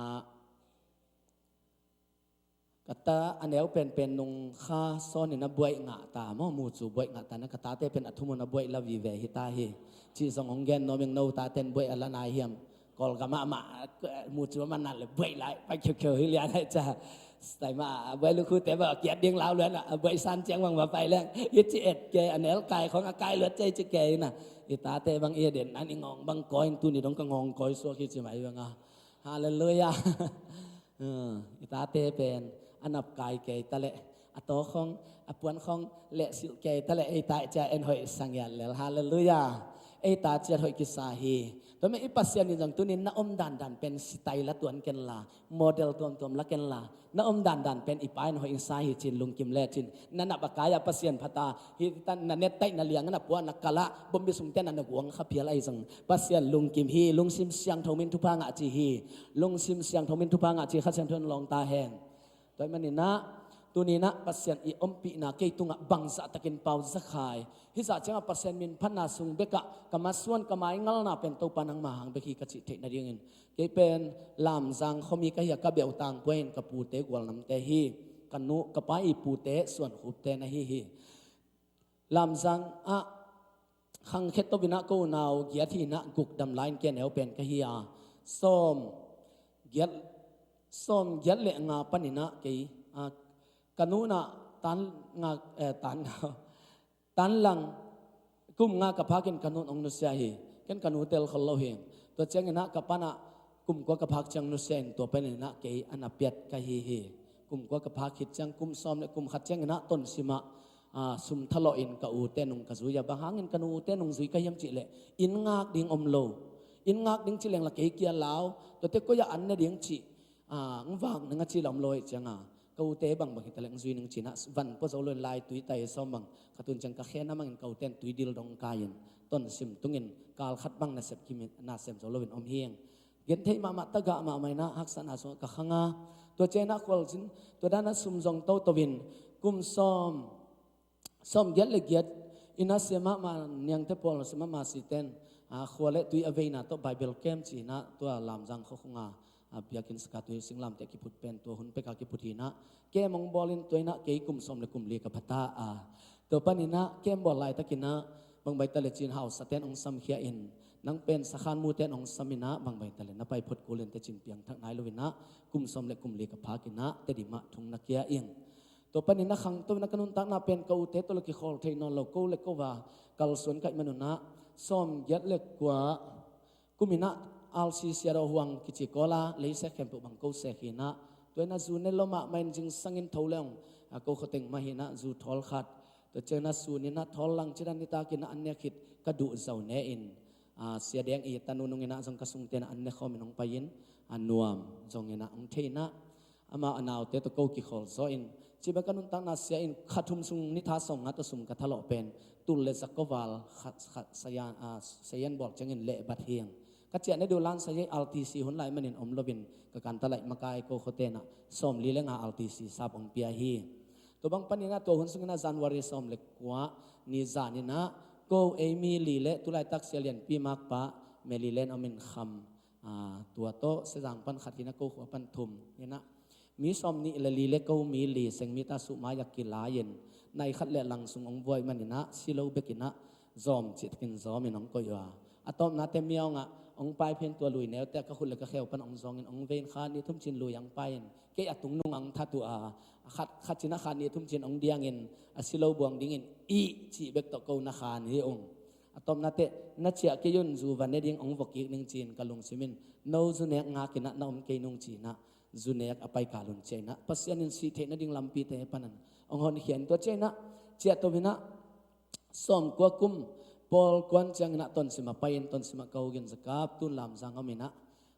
ka ta a neu penpen nung kha sawn in a buaih ngah ta maw, mucu buaih ngah ta na ka tate pen a thumun a buaih la vive hi ta hi. Cih zong hong gen nuam ing, no taten buaih a la nai hiam? Kawlgam ah mah mucu a man na le buaih lai pai khiukheu hi lian hai ca. Stai mah a buaih lukhute ba kiat ding lau luan a buaih san ciang bang ba pai leng i ci et ke a nel kai khong a kai luat cei ci ke ina. I tate bang i den an i ngawng bang kawi in tuni dong ka ngawng kawi suak hi ci mai bang a. Halleluiah. I tate pen a nap kai kei ta leh a taw khong a puan khong leh silh kei ta leh ei ta cia en hoih sangiat lel. Halleluiah. Ei ta ciat hoih kisa hi. Tua meh i Pasian in zong tunin na om dandan pen sitai la tuan ken la, model tuamtuam la ken la, na om dandan pen i pa in hoih sa hi cin lungkim le cin na nap a kai a Pasian phata hi ta na net taih na liang na puan na kala bombi sungte na na guang kha phial ahi zong Pasian lungkim hi. Lungsim siangtho min thupha ngah ci hi. Lungsim siangtho min thupha ngah ci Kha Siangtho in lawng ta hen. Tua ahih maninah tuninah Pasian i ompihna kei tungah bangzah takin pau zakhai. Hih zah ciangah Pasian min phatna sung bekah ka masuan ka maingalna pen Topa nangma hang bek hi ka cih theih nadingin, kei pen Lamzang khuami ka hi a, ka beuh tangpua in ka pute gualnamte hi. Ka nu ka pa i pute Suankhupte na hi hi. Lamzang ah khangkhia to inah ko unau giat hi inah guk dam lai in kei a neu pen ka hi a, sawm giat, sawm giat le nga paninah kei, a, ka nu inah tan nga, eh, tan nga, tan lang kum nga ka phak in ka nu in hong nusia hi. Ken ka nu tel khol lo hi. Tua cianginah ka pa inah kum kua ka phak ciang nusia in tua paninah kei a na piat ka hi hi. Kum kua ka phak khit ciang kum sawm le kum khat cianginah Tonsim ah, a, sum thalawh in ka ute nung ka zui a, bang hangin ka nu ute nung zui ka hiam cih leh inn ngak ding om lo. Inn ngak ding ci leng la kei kia lau, tuate koi ah an ne ding cih, a, ng vak ning a ci la om lo hi cianga, ka ute bangbang hi ta leng zui ning cinah van pua zo lo in lai tui tai sawm bang ka tun ciang ka khen a mangin ka ute in tui dil dong kai in Tonsim tungin kal khat bang nasep kim in, nasem zo lo in om hi ing. Gen thei mahmah, tagah mahmah inah haksatna sungah ka khang a. Tua cianginah khualzin, tua danah sum zong toto in kum sawm, sawm giat le giat inah sia mahmah niangte pawl, sia mahmah siten, a, khua le tui a veina tawh Bible camp ci inah tua Lamzang khua khunga, a, biakinn saka tui singlamteh kiphut pen tua hun peka kiphut hi inah camp hong bawl in tua inah kei kum sawm le kum li ka pha ta a. Tua paninah camp bawl laitakinah bangbai ta le cin hausaten hong samkhia in, nang pen sakhan muten hong sam inah bangbai ta le na pai phot kul in te cin piangthak nai lo inah kum sawm le kum li ka phak inah Tedim ah thung na kia ing. Tua paninah khangto inah ka nuntakna pen ka ute tawh le kikhawl thei nawn lo, ko le ko va kalsuan ka hih manunah sawm giat le kua kum inah R C C a daw huang kici kawla leisek khempeuh bang ko sek hi inah, tua inah zu ne lo mahmah in zingsangin tho le ong, a, ko khuateng mah hi inah zu thawl khat. Tua cianginah sun inah thawl lang cidan nitak inah an ne khit ka duh zo ne in, a, sia deng i tanu nung inah zong ka sungte inah an ne khawm in hong pai in, a, nuam zong inah hong thei inah amau a naute tawh ko kikhawl zaw in, cih bek ka nuntakna sia in kha thum sung ni tha sawm nga tawh sum ka thalawh pen tul le za ko val khat, khat sayan, a, sayan bawl ciangin lehbat hi ing. Ka ciah ne duh lan sa hi, R T C hun lai manin om lo in ka kanta laih makai ko khuate inah sawm li le nga R T C sap hong pia hi. Tua bang paninah tua hun sunginah January sawm le kua ni zan inah ko ei mi li le tulaitak sia lianpi makpa Meli len om in kham, a, tua tawh Sezang pan khat hi inah ko khua pan thum hi inah mi sawm nih le li le ko mi li seng mi ta suh mai a kilai in nai khat le lang sung hong vuai maninah si lo bek inah zawm cih takin zawm in hong koih uh a. A tawpnate miaungah hong pai phin tua lui neute a ka khut le ka kheu pan hong zawngin hong vein kha nih thum cin lui hong pai in kei a tung nung hong that uh a, khat, khat cinah kha nih thum cin hong diangin a si lo buang dingin ih cih bek tawh ko na khan hi ung. A tawpnate na ciah kei un, zu va ne ding hong vok kik ning cin ka lungsim in no zu nek ngak inah na om kei nung cinah zu nek a pai kal un ciah inah Pasian in sih theih nading lampite panin hong honkhia in tua ciah inah ciah to inah sawm kua kum pawl kuan cianginah Tonsim a pai in Tonsim ah ka ugin zakap tun Lamzang om inah,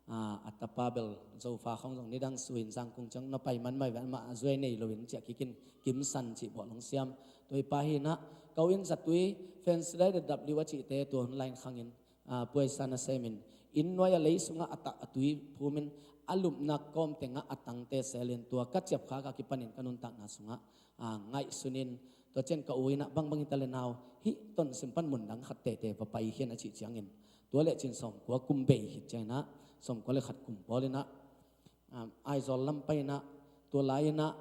a, a tapa bel Zofa khong zong nidang suin Zangkung ciang na pai man mai ven mah a zuai nei lo in ciah kik in Kimsan cih bawh long siam. Tua i pa hi inah ka u in zatui Fansidai le W a cihte tua hun lai in khangin, a, puaisa na semin inn nuai a lei sungah a tak a tui phumin a lupna kawm tengah a tangte selin tua ka ciapkhak a kipanin ka nuntakna sungah, a, ngaihsunin tua cian ka u inah bangbang hi ta le nau hih Tonsim pan mundang khat tete va pai khian a cih ciangin tua le cin sawm kua kum bei khit cianginah sawm kua le khat kum pawl inah, a, Aizawl lam pai inah tua lai inah,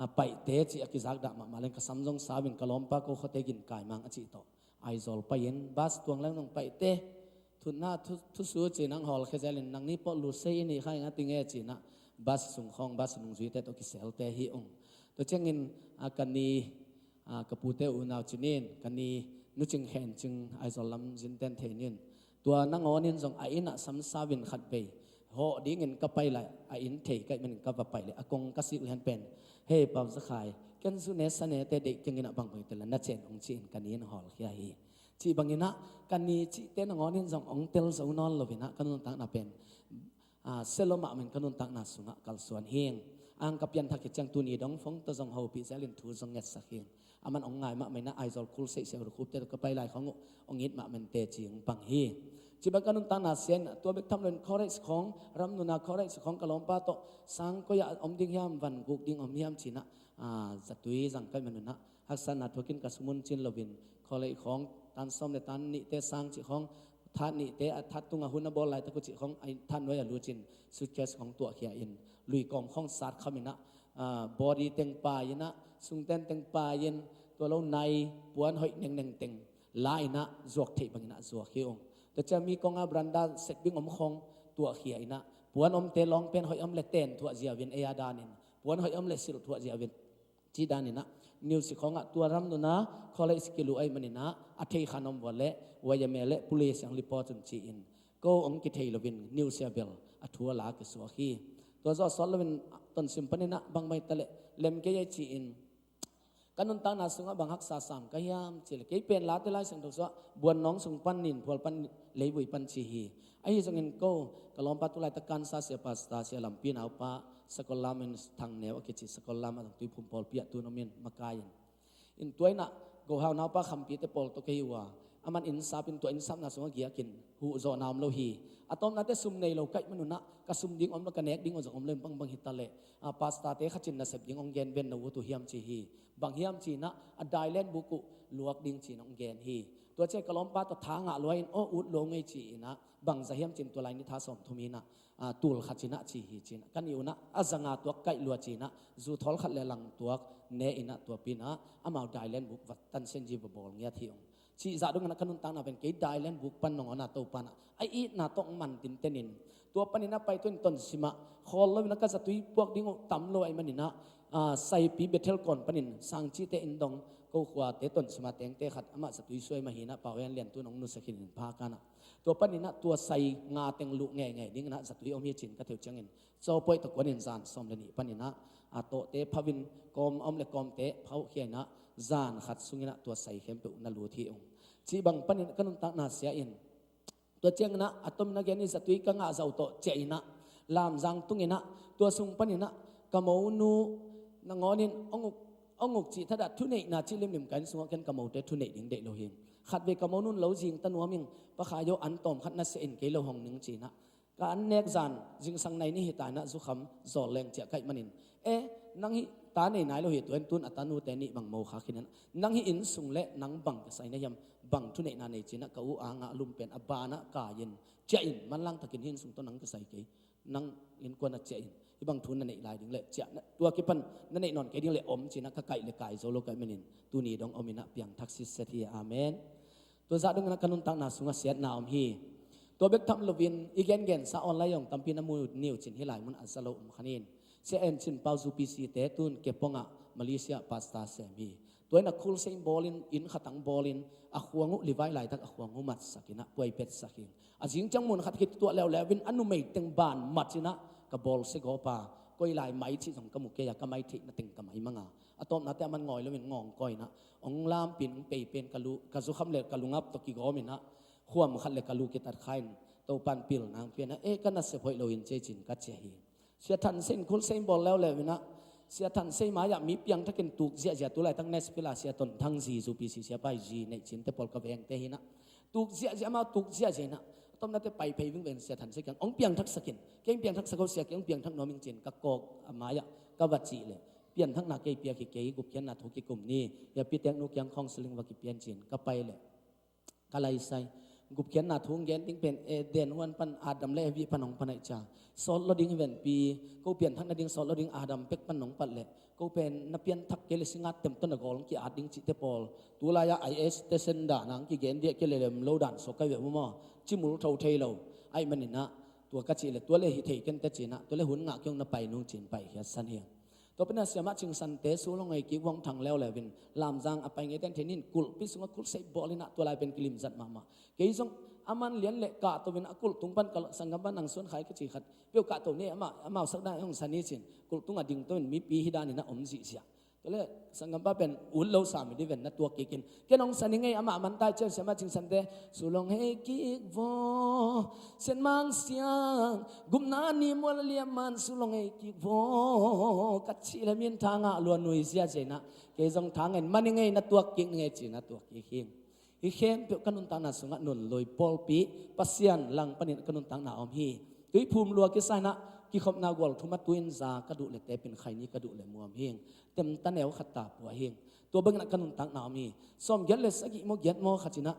a, paihte cih a kizak dah mahmah leng ka sam zong sau in ka lawmpa ko khuate gin kai mang a cih tawh Aizawl pai in bas tuang leng zong paihte thutna thu, thusu cin ang hawlkhia zelin nang ni pawh lusei i ni kha ing a ti nge cinah bas sung khawng bas nungzuite tawh kiselte hi ung. Tua ciangin, a, ka ni, a, ka pute unau cinin ka ni Nu Cing Khen Cing Aizawl lam zinten thei nin tua nangawnin zong a innah sam sau in khat bei hawh dingin ka pai lai a inn thei ka hih manin ka va pai leh a kong ka sik lian pen, hei pau zakhai, ken zu ne sa nete deih keng inah bangbang hi te la na cen ung ci-in ka ni in hawlkhia hi. Cih banginah ka ni cihte nangawnin zong ong tel zo nawn lo inah ka nuntakna pen, a, sia lo mahmah in ka nuntakna sungah kalsuan hing. Ang ka pianthak hi ciang tuni dong phone tawh zong hopih zelin thu zong ngetsak hing. Aman ong ngai mahmah inah Aizawl khul seihseh uh rukhupte tawh ka pai lai khong uh ong it mahmah in teci ong pang hi. Cibang ka nuntakna sian tua bek tham loin college khong, ram nuna college khong ka lawmpa tawh sang koi ah om ding hiam, van guk ding om hiam cinah, ah, zatui zang kai manunah haksatna thuakin ka sumun cin loin college khong tan sawm le tan nihte sang cih khong, that nihte a that tunga hun a bawl laitak uh cih khong a than nuai a lucin suitcase khong tuahkhia in lui kawm khong sat khaminah, ah, body teng pai inah, sungten teng pai in, tua lo nai puan hoih nengneng teng la inah zuak theih banginah zuak hi ung. Tua cia mi konga branda sep ding om khong tuahkhia inah, puan omte lawng pen hoih om le ten thuah ziauin ei a danin, puan hoih om le silh thuah ziauin ci daninah, news khongah tua ram nuna college kiluh aih maninah a thei khan om vua le Y M A le police ang report un ci-in ko ong kithei loin news a bel a thu a la kisuak hi. Tua zawh sawt loin tonsim paninah bangmai ta le lem kei ai ci-in, ka nuntakna sungah bang haksa sam ka hiam cih le kei pen late Lai Siangtho suah buan nawng sung pan nin phual pan leivui pan ci hi. Ahi zongin ko ka lawmpa tu laitak kansa sia pasta sia lampi naupa sakol lam in thang neu a kici sakol lam a zong tuiphum pawlpi ah tun om in makai in. In tua inah gohau naupa khampite pawl tawh ka hi uh a, aman innsap in tua innsapna sungah giakin huh zawhna om lo hi. A tawpnate sum nei lo kaih manunah ka sum ding om lo, ka nek ding uh zong om lo in bangbang hi ta leh, a, pastate khat cin nasep ding ong gen ven na ut uh hiam ci hi. Bang hiam cinah a dailen buk uh luak ding cin ong gen hi. Tua ciah ka lawmpa tawh tha ngah lua in aw ut lo ngei ci inah bangza hiam cin tua lai ni tha sawm thum inah, ah, tul khat cinah ci hi cinah ka nih unah a zanga tuak kaih lua cinah zu thawl khat le lang tuak ne inah tua pinah amau dailen buk va tansen ji va bawl ngiat hi ung. Cih zah donginah ka nuntakna pen kei dailen buk pan nong ona to panah a itna tawh man tintenin tua paninah pai tuin tonsimah khawl loinah ka zatui puak ding uh tam lo aih maninah, ah, Saipi Bethel kawn panin sangcite in dong ko khuate tonsima tengte khat amah zatui suai mahinah pau en lian tu nong nusakin in pha kanah tua paninah tua sai nga teng luh ngeingei dinginah zatui om hi cin ka theu ciangin cawpoih takuanin zan sawm le nih paninah a tawhte phauhin kawm om le kawmte phauh khiainah zan khat sunginah tua sai khempeuh na lut hi ung. Cih bang panin ka nuntakna sia in tua cianginah a tomin a gen i zatui ka ngah zau tawh ciah inah lamzang tunginah tua sung paninah ka monu nangawnin ong uk, ong uk cih thadah thuneihna cih limlim ka inn sungah ken ka mote thuneih ding deih lo hi. Khatvei ka monu in lo zing ta nuam ing, pakhaio an tawm khat na sia in kei lo hong ning cinah ka an nek zan zingsang nai ni hi ta inah zukham zawl leng ciah kaih manin, e, nang hih ta nei nai lo hi, tua in tun a tanute nih bang mo kha khin inah nang hih inn sung le nang bang kisai na hiam, bang thuneihna nei cinah ka u a ngah lum pen a banah kai in ciah in manlang takin hih inn sung tawh nang kisai kei, nang innkuan a ciah in hih bang thu na neih lai ding le ciah na, tua kipan na neih nawn kei ding le om cinah ka kaih le kai zo lo kaih manin tuni dong om inah piangthak sitset hi. Amen. Tua zah donginah ka nuntakna sungah siatna om hi. Tua bek tham loin i gengensa online zong tampi na mu ni uh cin hih lai mun a za lo om khanin Sia En Cin Pau zu P C te tun kepongah Malaysia pasta sem hi. Tua in a khulsei bawlin inn khatang bawlin a khuang uh livai laitak a khuang uh matsak inah puai petsak hi. A zing ciang mun khat khit tuah leuleu in a numei teng ban mat inah ka bawl segawpa koi lai mai cih zong ka mu kei a ka mai theihna teng ka mai manga a tawpnate a man ngawi loin ngawng kawinah ong lampin ong pei pen ka lu, ka zukham le ka lungap tawh kigawm inah khuam khat le ka lu kitat kha in Topan pil nang pianah e ka nasep hoih loin cei cin ka cia hi. Sia Than Sein khulsei bawl leuleu inah Sia Than Sei mai-ah mi piangthakin tuk ziahziah tu laitak Nashville ah Sia Ton Thang zi zu P C sia pai zi neih cinte pawl ka vengte hinah tuk ziahziah amau tuk ziahziah inah a tawpnate pai phei vingveng Sia Than Sei kiang ong piangthaksakin kei ong piangthaksak ho sia kei ong piangthak nuam ing cin ka kawk a mai-ah ka va cih leh pianthakna kei piak hi kei, gupkhiatna thu kikum ni, ya piteknu kiang counseling va kipian cin ka pai leh ka laisai. Gupkhiatna thu gen ding pen Eden huan pan Adam le Evi pan hong pan aih cia sawt lo ding hi venpi, ko pianthak nading sawt lo ding Adam pek pan nong pat leh ko pen na pianthak kei le singat tem tawh na gawl hong ki-at ding cihte pawl tulai-ah I S te sen dan ang kigen diah kilelem lo dan suak kai ve mu maw? Cimul tho thei lo aih maninah tua ka cih le tua le hi thei kente cinah tua le hun ngah kiong na pai nung cin pai khiatsan hi. Tua pen a siamah cingsante sulong ei kik vong thang leuleu in lamzang a pai ngei ten theinin kulhpi sungah kulhseih bawl inah tua lai pen kilimzat mahmah. Kei zong aman lian le kahto in a kulh tung pan ka sanggam pan nang suan khai ka ci khat peuh kahto ni amah amau sak dan hong sani cin kulh tung a ding to in mipi hi dan inah om zihziah. Tua le sanggampa pen ut lo sami di ven na tuak kikin ken hong sani ngei amah mantai cian siamah cingsante sulong hei kik vaw, sianmang siang gupna ni mual a liam man sulong hei kik vaw ka cih le min tha ngah lua nui ziahziah inah kei zong tha ngei in mani ngei na tuak kik ngei ci na tuak kik hing. Hih khempeuh ka nuntakna sungah nunlui pawlpi Pasian lang panin ka nuntakna om hi. Tuiphum lua kisa inah kikhopna gual thum a tu-in za ka duh le tepin khaini ka duh le muam hing. Temta neu khat ta pua hing. Tua banginah ka nuntakna om hi. Sawmgiat le sagih maw giat maw khat inah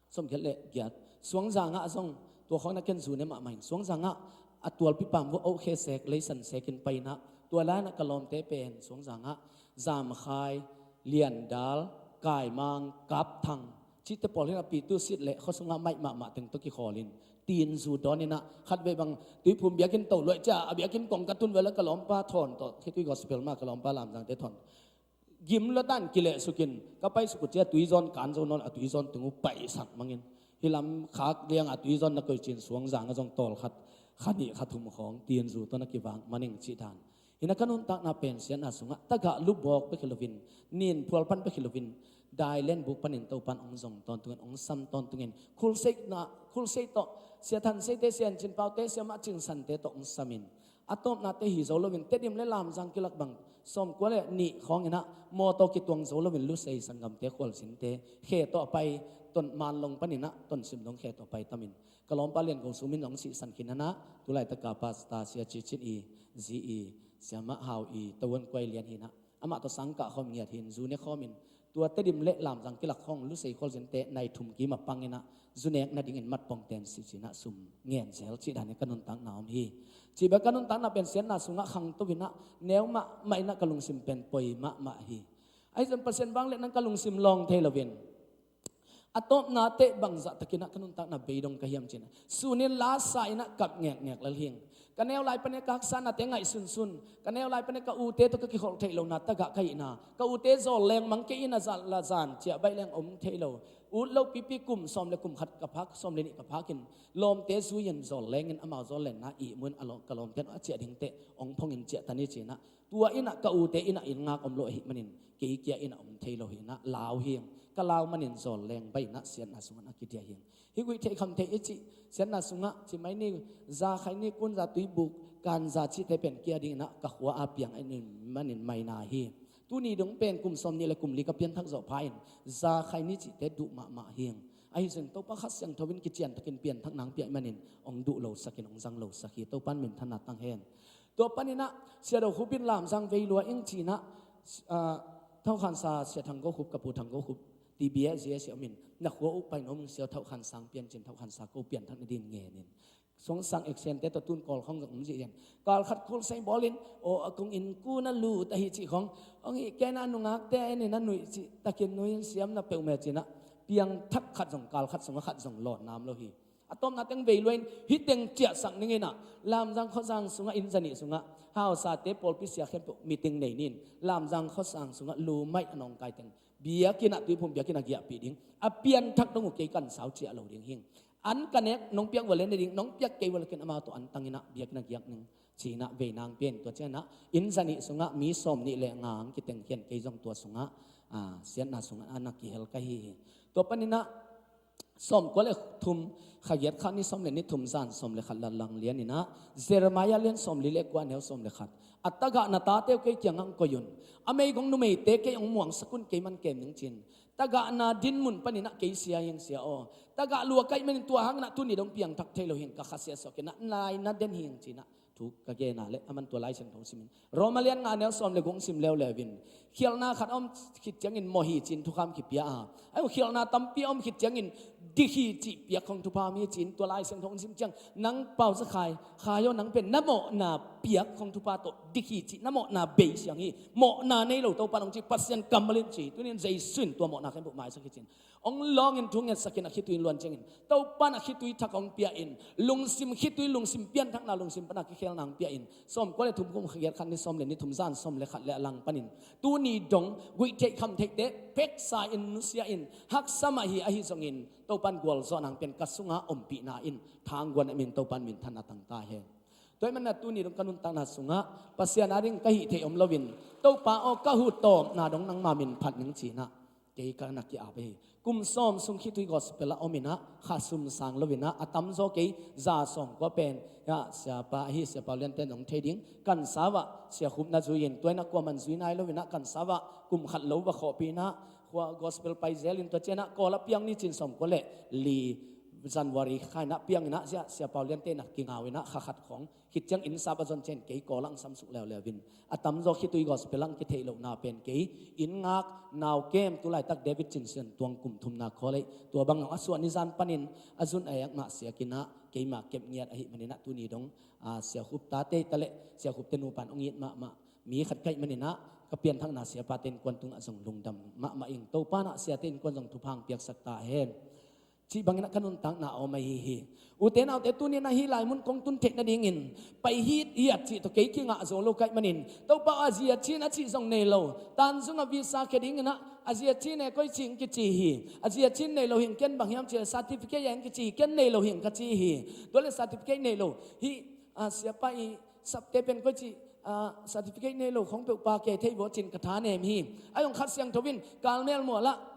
sawmgiat le giat suangza ngah zong tua khawngin a ken zu ne mahmah in suangza ngah a tualpi pam vua oh khe sek leisan sekin painah tua lainah ka lawmte pen suangza ngah Zamkhai, Liandal, Kaimang, Kapthang cihte pawl hinah pitu sit le khuasungah maih mahmah teng tawh kikhawlin tin zu dawninah khatvei bang Tuiphum biakinn to luaih cia a biakinn kong ka tun vela ka lawmpa thawn tawh khitui gospel mah ka lawmpa lamzangte thawn gim lua tan kilehsukin ka paisuk uh cia tuizawn kan zo nawn a tuizawn tung uh paihsak mangin hih lam khak liangah tuizawn na koih cin suangzang a zong tawlkhat khanih khathum khawng tinzu tawh na kivak maning cih dan. Hinah ka nuntakna pen siatna sungah tagah lubawk bek hi loin nin phual pan bek hi loin dailen buk panin Topan ong zong tawntungin ong sam tawntungin khulseina khulsei tawh Sia Than Seite, Sia Cin Paute, Sia Mah Cing Sante tawh ong samin a tawpnate hi zo loin Tedim le Lamzang kilak bang sawmkua le nih khawnginah mawtaw kituang zo loin Lusei sanggamte khualzinte khe tawh a pai ton manlong paninah tonsim dong khe tawh a pai tamin ka lawmpa lian go sumin hong sihsan khin anah tulaitaka pasta Sia Cicin i zi i Sia Mah Hau i Towan Kuai Lian hinah amah tawh sangkah khawm ngiat hin zu ne khawmin tua Tedim le Lamzang kilak khawng Lusei khualzinte nai thum kima panginah zu nek nadingin matpong ten si cinah sum ngen zel cih danin ka nuntakna om hi. Cih bek ka nuntakna pen siatna sungah khangto inah neu mahmah inah ka lungsim pen poi mahmah hi. Ahi zong Pasian vangliatna ka lungsim lawng thei loin a tawpnate bangzah takinah ka nuntakna beidong ka hiam cinah sunin lasa inah kap ngekngek lel hing. Ka neu lai pane ka haksa nate ngaih sunsun ka neu lai pane ka ute tawh ka kikholh theih lohna tagah ka hihna ka ute zawl leng mang kei in a zat la zan ciah baih leng om thei lo. Ut lo pipi kum sawm le kum khat ka phak sawm le nih ka phakin lawmte zui-in zawl lengin amau zawl lenna ihmuin a lawm ka lawmte a ciah dingte ong phongin ciah tani cinah tua inah ka ute inah inn ngak om lo ahih manin kei kia inah om thei lo hinah lau hing. Ka lau manin zawl leng bainah siatna sungah na kidia hing. Hih guih theih kham theih i cih siatna sungah cimai ni za khai ni kun za tuibuk kan za cihte pen kia dinginah ka khua a piang a nin manin maina hi. Tuni dong pen kum sawm nih le kum li ka pianthak zawh pha in za khai ni cihte duh mahmah hing. Ahi zong Topa Kha Siangtho in kiciantakin pianthak nang piah manin ong duh lo sakin ong zang lo sak hi. Topan minthanna tang hen. Tua paninah Sia Do Khup in Lamzang vei lua ing cinah ah, Thokhansa Sia Thang Go Khup ka pu Thang Go Khup T B S G S omin na khua uh pai nom sia Thokhansa pian cin Thokhansa ko pianthak na din ngenin sungsang eksente tawh tun kawl khong zong um zih zen. Kawl khat khul sei bawlin aw a kong in ku na lut ahi cih khong ong hi kena nungakte enin a nuih cih takin nuih in siam na peuh me cinah piang thak khat zong kawl khat sungah khat zong lawn nam lo hi. A tawpna teng vei luain hih teng ciahsak ninginah Lamzang khuazang sungah inn zanih sungah hausate pawlpi sia khempeuh meeting nei nin Lamzang khuazang sungah lumaih a nawngkai teng biakinnah tuiphum biakinnah giahpih ding a pianthak dong uh kei kan sau ciah lo ding hing. An ka nek nong piak vale ne ding nong piak kei valekin amau tawh an tanginah biakinnah giak ning cinah veinang pian tua cianah inn zanih sungah mi sawm nih le ngang kiteng khian kei zong tua sungah ah, siatna sungah a na kihel ka hi hi. Tua paninah sawmkua le thum khagiat kha ni sawm le ni thum zan sawm le khat latlang lianinah Jeremiah lian sawm li le kua neu sawm le khat a tagah na tate uh kei kiangah ang koih un a meigong numeite kei ong muangsak un kei man kem ning cin tagah na dinmun paninah kei sia hiang sia aw tagah lua kaih manin tua hanginah tuni dong piangthak thei lo hiang ka kha sia suakinah nai na den hiang cinah thu ka gena le aman tua Lai Siangtho simin Roma lian nga neu sawm le guk sim leuleu in khialhna khat a om khit ciangin mawh hi cin thukham kipia a ai khialhna tampi a om khit ciangin dik hi cih piak khong thupha mi cin tua Lai Siangtho sim ciang nang pau za khai khai aw nang pen na mawhna piak khong thupha tawh dik hi cih na mawhna bei siang hi mawhna nei lo Topa nong ci Pasian kammal in ci tunin Jesu in tua mawhna khempeuh maisak hi cin Ong lawngin thu ngetsakin a khitui luan ciangin Topan a khitui thak ong pia-in lungsim khitui lungsim pianthakna lungsim pana kikhelna ong pia-in sawmkua le thum kum khagiat khat ni sawm le ni thum zan sawm le khat le a lang panin tuni dong guihtheih khamtheihte pheksa-in nusia-in haksa mah hi ahi zongin Topan gualzawhna ong pian ka sunga ompihna in thangguan amin Topan minthanna tangta hen. Tua ahih manin tuni dong ka nuntakna sungah Pasian ading ka hih theih om loin Topa aw ka huh tawpna dong nangma min phat ning cinah kei ka na ki-ap hi. Kum sawm sung khitui gospel a om inah kha sum sang lo inah a tamzaw kei za sawmkua pen ah siapa ahi siapa lianten zong thei ding kan savah sia khupna zui-in tua inah kuaman zui nai lo inah kan savah kum khat lo va khawhpih inah khua gospel pai zelin tua cianah Kawl a piang ni cin sawmkua le li January kha inah piang inah sia, Sia Pau Lian te inah kingau inah kha khat khawng khit ciang inn sap a zon cian kei Kawl ang samsuk leuleu in a tamzaw khitui gospel ang kitheih lohna pen kei inn ngak nau kem tu laitak David Cin Sian Tuang kum thumna khawleih tua bang a suah nizan panin a zun a ek mah siak inah keima kep ngiat ahih maninah tuni dong, a, Sia Khup tate ta le Sia Khup te nupan ong it mahmah mi khat kaih maninah ka pianthakna siapa te innkuan tungah zong lungdam mahmah ing. Topa nah siate innkuan zong thupha piaksak ta hen. Cih banginah ka nuntakna a om ahi hi. Ute naute tuninah hih lai mun kong tun theih nadingin pai hit hiat cih tawh kei kingah zo lo kaih manin Topa a zia cin a cih zong nei lo. Tanzung a visa khe dinginah a zia cin e koi cih ing kici hi. A zia cin nei lo hing ken bang hiam cih le certificate e ing kici hi ken nei lo hing ka ci hi. Tua le certificate nei lo hih, a, siapa i sapte pen koi cih, a, certificate nei lo khong peuh pa kei thei vawh cin ka tha nem hi. A zong Kha Siangtho in Kalmel mualah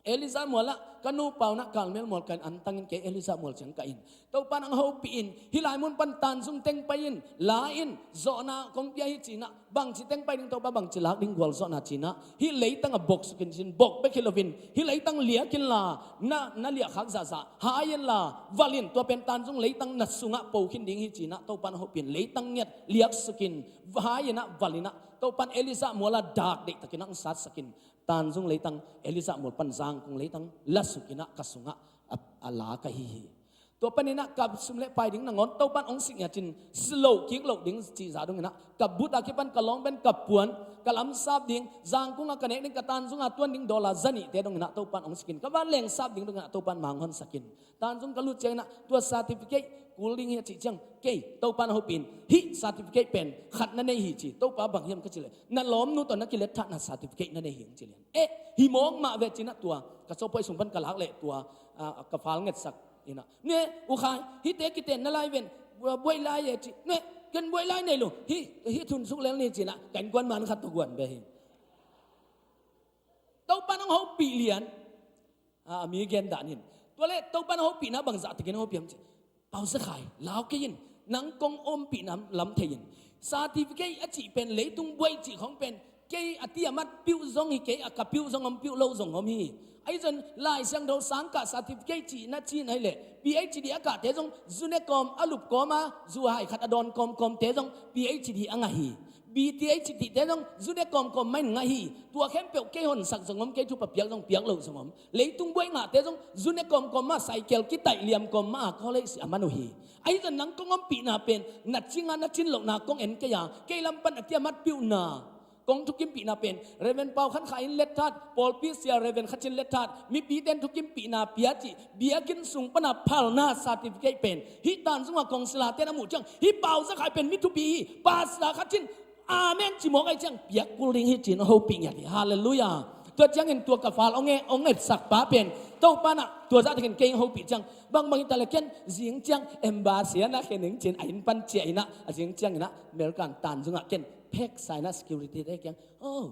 Elijah mualah ka nu paunah Kalmel mual ka in antangin kei Elijah mual ciang ka in Topa nang hopih in hih lai mun pan Tanzung teng pai in la in zawhna kong pia hi cinah bangci teng pai ding Topa bangci lak ding gualzawhna cinah hih leitang a bok sukin cin bok bek hi loin hih leitang liak inla na, na liahkhak zahzah hai inla val in tua pen Tanzung leitang na sungah po khin ding hi cinah Topa nang hopih in leitang ngiat liak sukin hai inah val inah Topa in Elijah mualah dak deihtakinah ong satsakin Tanzung leitang Elijah mual pan Zangkung leitang la sukinah ka sungah a, a la ka hi hi. Tua paninah ka sum le pai ding nangawn Topa in ong sik ngiat cin si loh kik loh ding cihzah donginah ka but a kipan ka lawng pen ka puan ka lamsap ding Zangkung a ka nek ding ka Tanzung a tuan ding dollar za nihte donginah Topa in ong sikin ka van lengsap ding donginah Topa in manghonsakin Tanzung ka lut cianginah tua certificate kul ding hi a cih ciang kei Topa na hopih in hih certificate pen khat na nei hi ci Topa bang hiam ka cih le na lawmnu tawh na kilet thahna certificate na nei hi ong ci lian. Eh, hi mawk mah ve cinah tua ka sawpoi sung pan ka lak leh tua, a, ka fal ngetsak inah ne u khai hihte kiten na lai ven buai lai e ci ne ken buai lai nei lo hih, hih thunsuk lel ni cinah ka innkuan man khat tawh guan ve hi. Topa nang hopih lian. A, a mi gen dan hin tua le Topa nang hopihna bangzah takin hopih hiam ci Pau Za Khai lau kei in nang kong ompihna lam thei in certificate a cih pen leitung buai cih khong pen kei a ti a mat piuh zong hi kei a ka piuh zong om piuh lo zong om hi. Ahi zon Lai Siangtho sangkah certificate cihna cihna hi leh PhD a kahte zong zune kawm a lup kawm a zu hai khat a dawn kawmkawmte zong PhD a ngah hi. BTh cih tihte zong zune kawmkawm mah in ngah hi. Tua khempeuh kei honsak zong om kei thupha piak zong piak lo zong om. Leitung buai ngahte zong zune kawmkawm mah cycle kitaih liam kawm mah a college a man uh hi. Ahi zan nang kong ompihna pen na cingah na cin lohna kong en kei a kei lam pan a ti a mat piuhna kong thukimpihna pen Reverend Pau Khan Khai in letthat pawlpi sia Reverend Kha Cin letthat mipite in thukimpihna pia cih biakinn sung pana phalna certificate pen hih Tanzung a kong silate in a muh ciang hih Pau Za Khai pen mi thupi hi. Pastor Kha Cin amen ci mawk ahi ciang piak kul ding hi ci-in a hopih ngiat hi. Halleluiah. Tua ciangin tua ka fal ong e ong etsak pa pen Topa nah tua zah takin kei ong hopih ciang bangbang hi ta le ken zing ciang embassy ah na khe ning ci-in a inn pan ciah inah a zing cianginah American Tanzung ah ken pheksa inah security te kiang oh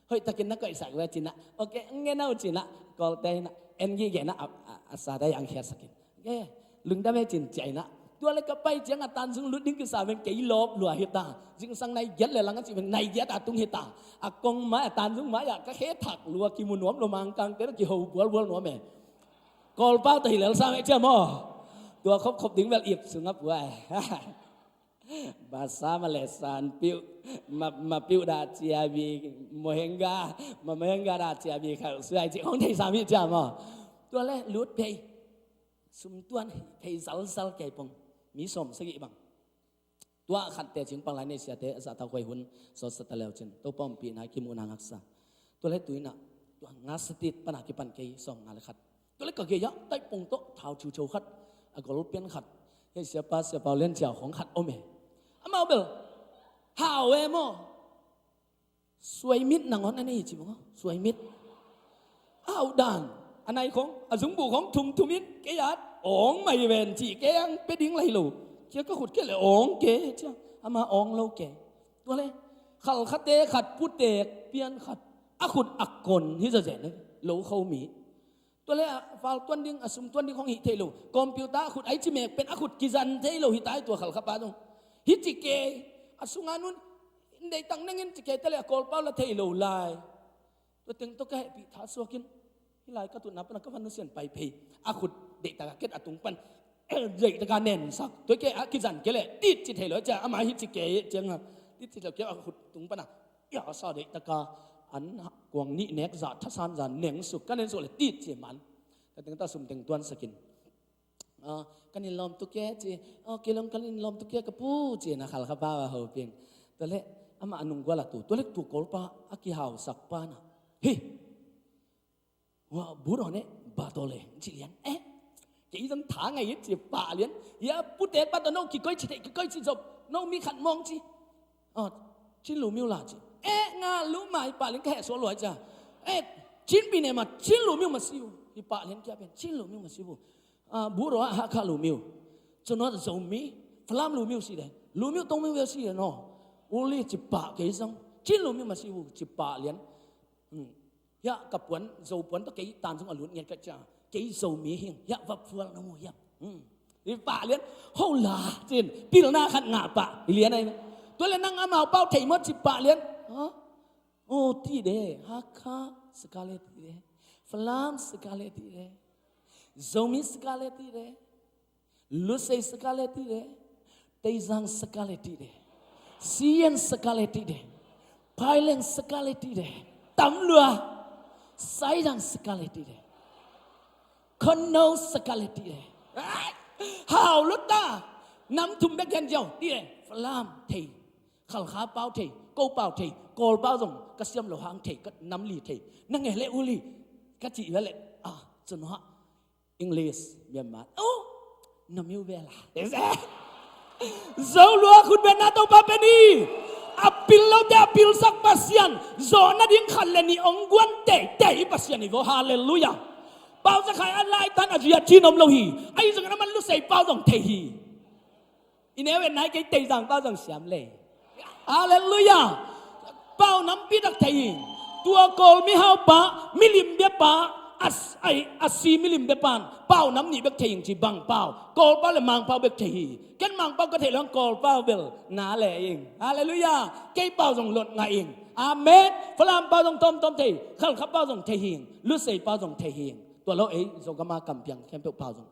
hoih takin na koihsak ve cinah okay ngen au cinah Kawlte inah en gige inah a, a, a sa dai ang khiatsakin okay lungdam e cin ciah inah tua le ka pai ciangah Tanzung lut ding kisa ven kei lawp lua hi ta zingsang nai giat le lang a cih ven nai giat a tung hi ta a kong mai a Tanzung mai ah ka khe thak lua kimu nuam lua Mangkangte na kiho bualbual nuam e Kawlpau ta hi lel sa meh ciah maw tua khopkhop ding bel ip sungah puai Basa ma lesan piuh ma, ma piuh dah ciabi mohenga ma mohenga dah ciabi khal suai ci hong thei sami cia maw tua le lut phei sum tuan phei zalzal kei pong mi som sagih bang tua khatte cing panglai nei siate a zah tau khuai hun sawt sa ta leu cin Topa ompihna kimuhna ngaksa tua le tuinah tua ngaksa tit pana kipan kei sawm nga le khat Tua le ka gei ah taih pong tawh thau thiutheu khat a gol pian khat hei siapa siapa lian ciau khong khat om e. Amau bel hau e maw? Suai mit nangawn a nei hi ci maw? Suai mit a hauh dan a nai khong a zungbuh khong thumthum in kei at awng mai ven ci kei ang pe ding lai lo. Cia ka khut kei le awng ke cia ama awng lo ke. Tua le khalkhate khat putek pian khat a khut a kon hi zazen lo kho mi. Tua le a fal tuan ding a sum tuan ding hong hih thei lo. Computer a khut ai ci mek pen a khut kizan thei lo hi tai tua khalkhapa zong hi ci ke a sunga nun in deitak nengin ci ke ta le a kawlpau la thei lo lai. Tua teng tawh ka hehpih tha suakin, hih lai ka tutna pana ka van nusian pai phei. A khut deihtak a ket a tung pan deihtak a nensak. Tua kei a kizan kei leh tit ci thei lo cia, ama hih ci kei cianga tit ci thei lo kei a khut tung pana. Ia sa deihtak a an kuang nih nek zah thasan zah nengsuk, ka nensuk leh tit ci man. Tua teng tawh sum teng tuansakin. Ah, kan in lawm tuk e ci. Oh, kei lawm kan in lawm tuk e ka pu ci na Khalkha pa a hoping. Tua leh amah a nunggual a tu. Tua leh tu Kawlpa a kihausak pa na. Hei. Wa bu raw ne ba tawh le ci lian. Eh. Kei zong tha ngai ci pah lian. Ia pute pa tawh no kikoih ci thei kikoih ci zop. No mi khat mawng ci. Ah, Chin lu miu la ci. Eh, nga lu mai pah lian ka heh sual luai cia. Eh, Chin pi ne ma Chin lu miu ma siu. Hi pah lian kia pen Chin lu miu ma siu. Ah, bu raw a Hakha lu miu. Cunot Zomi, Falam lu miu si de. Lu miu tong miu si de no. Uli ci pah kei zong. Chin lu miu ma si u ci pah lian. Hmm. Hia ka puan, Zo puan tawh kei tan zong a lut ngiat ka cia. Kei Zomi hing. Hia va phual na mu hia. Hmm. Hi pah lian. Ho la cin. Pilna khat ngah pah. Hi lian ai. Tua le nang amau pau thei mawt ci pah lian. Ha? Oh, ti de. Hakha sekali ti de. Falam sekali ti de. Zomi sekali ti de. Lusei sekali ti de. Teizang sekali ti de. Sian sekali ti de. Paileng sekali ti de. Tamlua. Saidang sekali ti de. Kono sekali ti de. Hau luta. Nam thum bek gen jau ti de. Falam thei. Khalkha pau thei, ko pau thei, Kawl pau zong ka siam lo hang thei, ka nam li thei. Na nge le uli, ka ci ve le, ah, cun ha, English, Myanmar. Oh, na miu ve la. Zo lua khut ve na Topa pen hi. A pil lo te a pilsak Pasian, zawh nading khat le nih ong guan teitei Pasian hi vaw, halleluiah. Pau Za Khai a laitan a zia cin om lo hi, ahi zongin a man Lusei pau zong thei hi. I neu en nai kei Teizang pau zong siam lei. Halleluiah. Pau nampi tak thei hi. Tua Kawl mihau pa, milim bia pa, a, a, a si milim bia pan pau nam nih bek thei hi ci bang pau. Kawl pau le Mang pau bek thei hi. Ken Mang pau ka thei lo Kawl pau bel na le hi. Halleluiah. Kei pau zong lot ngai hi. Amen. Falam pau zong tawmtawm thei. Khalkha pau zong thei hi. Lusei pau zong thei hi. Tua lo ei Zogam a kampiang khempeuh pau zong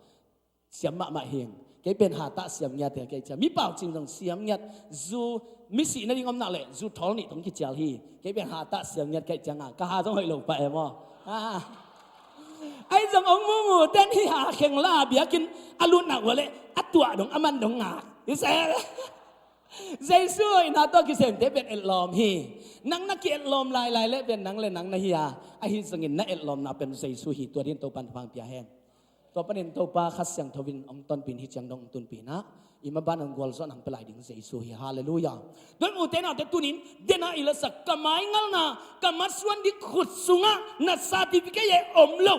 siam mahmah hi. Kei pen hatah siam ngiat hi kei cia. Mi pau cing zong siam ngiat. Zu mi sih nading om nak leh zu thawl nih tong kicial hi. Kei pen hatah siam ngiat kei cianga ka ha zong hoih lo pah e maw. Ah. Ahi zong ong mumu ten hi ha kheng la biakinn a lut nak ua leh a tuah dong a man dong ngak. Hi se. Jesu hoihna tawh kisemte pen etlawm hi. Nang na kietlawm lailai leh pen nang le nang na hi a. Ahi zongin na etlawmna pen Jesu hi, tua din Topan thupha pia hen. Tua panin Topa Kha Siangtho in hong tonpih in hih ciang dong hong tunpih in ah, i maban hong gualzawh hong pia lai ding Jesu hi. Halleluiah. Tua hi ute naute tunin, dena i lasak ka maingalna, ka masuan ding khut sungah na certificate e om lo.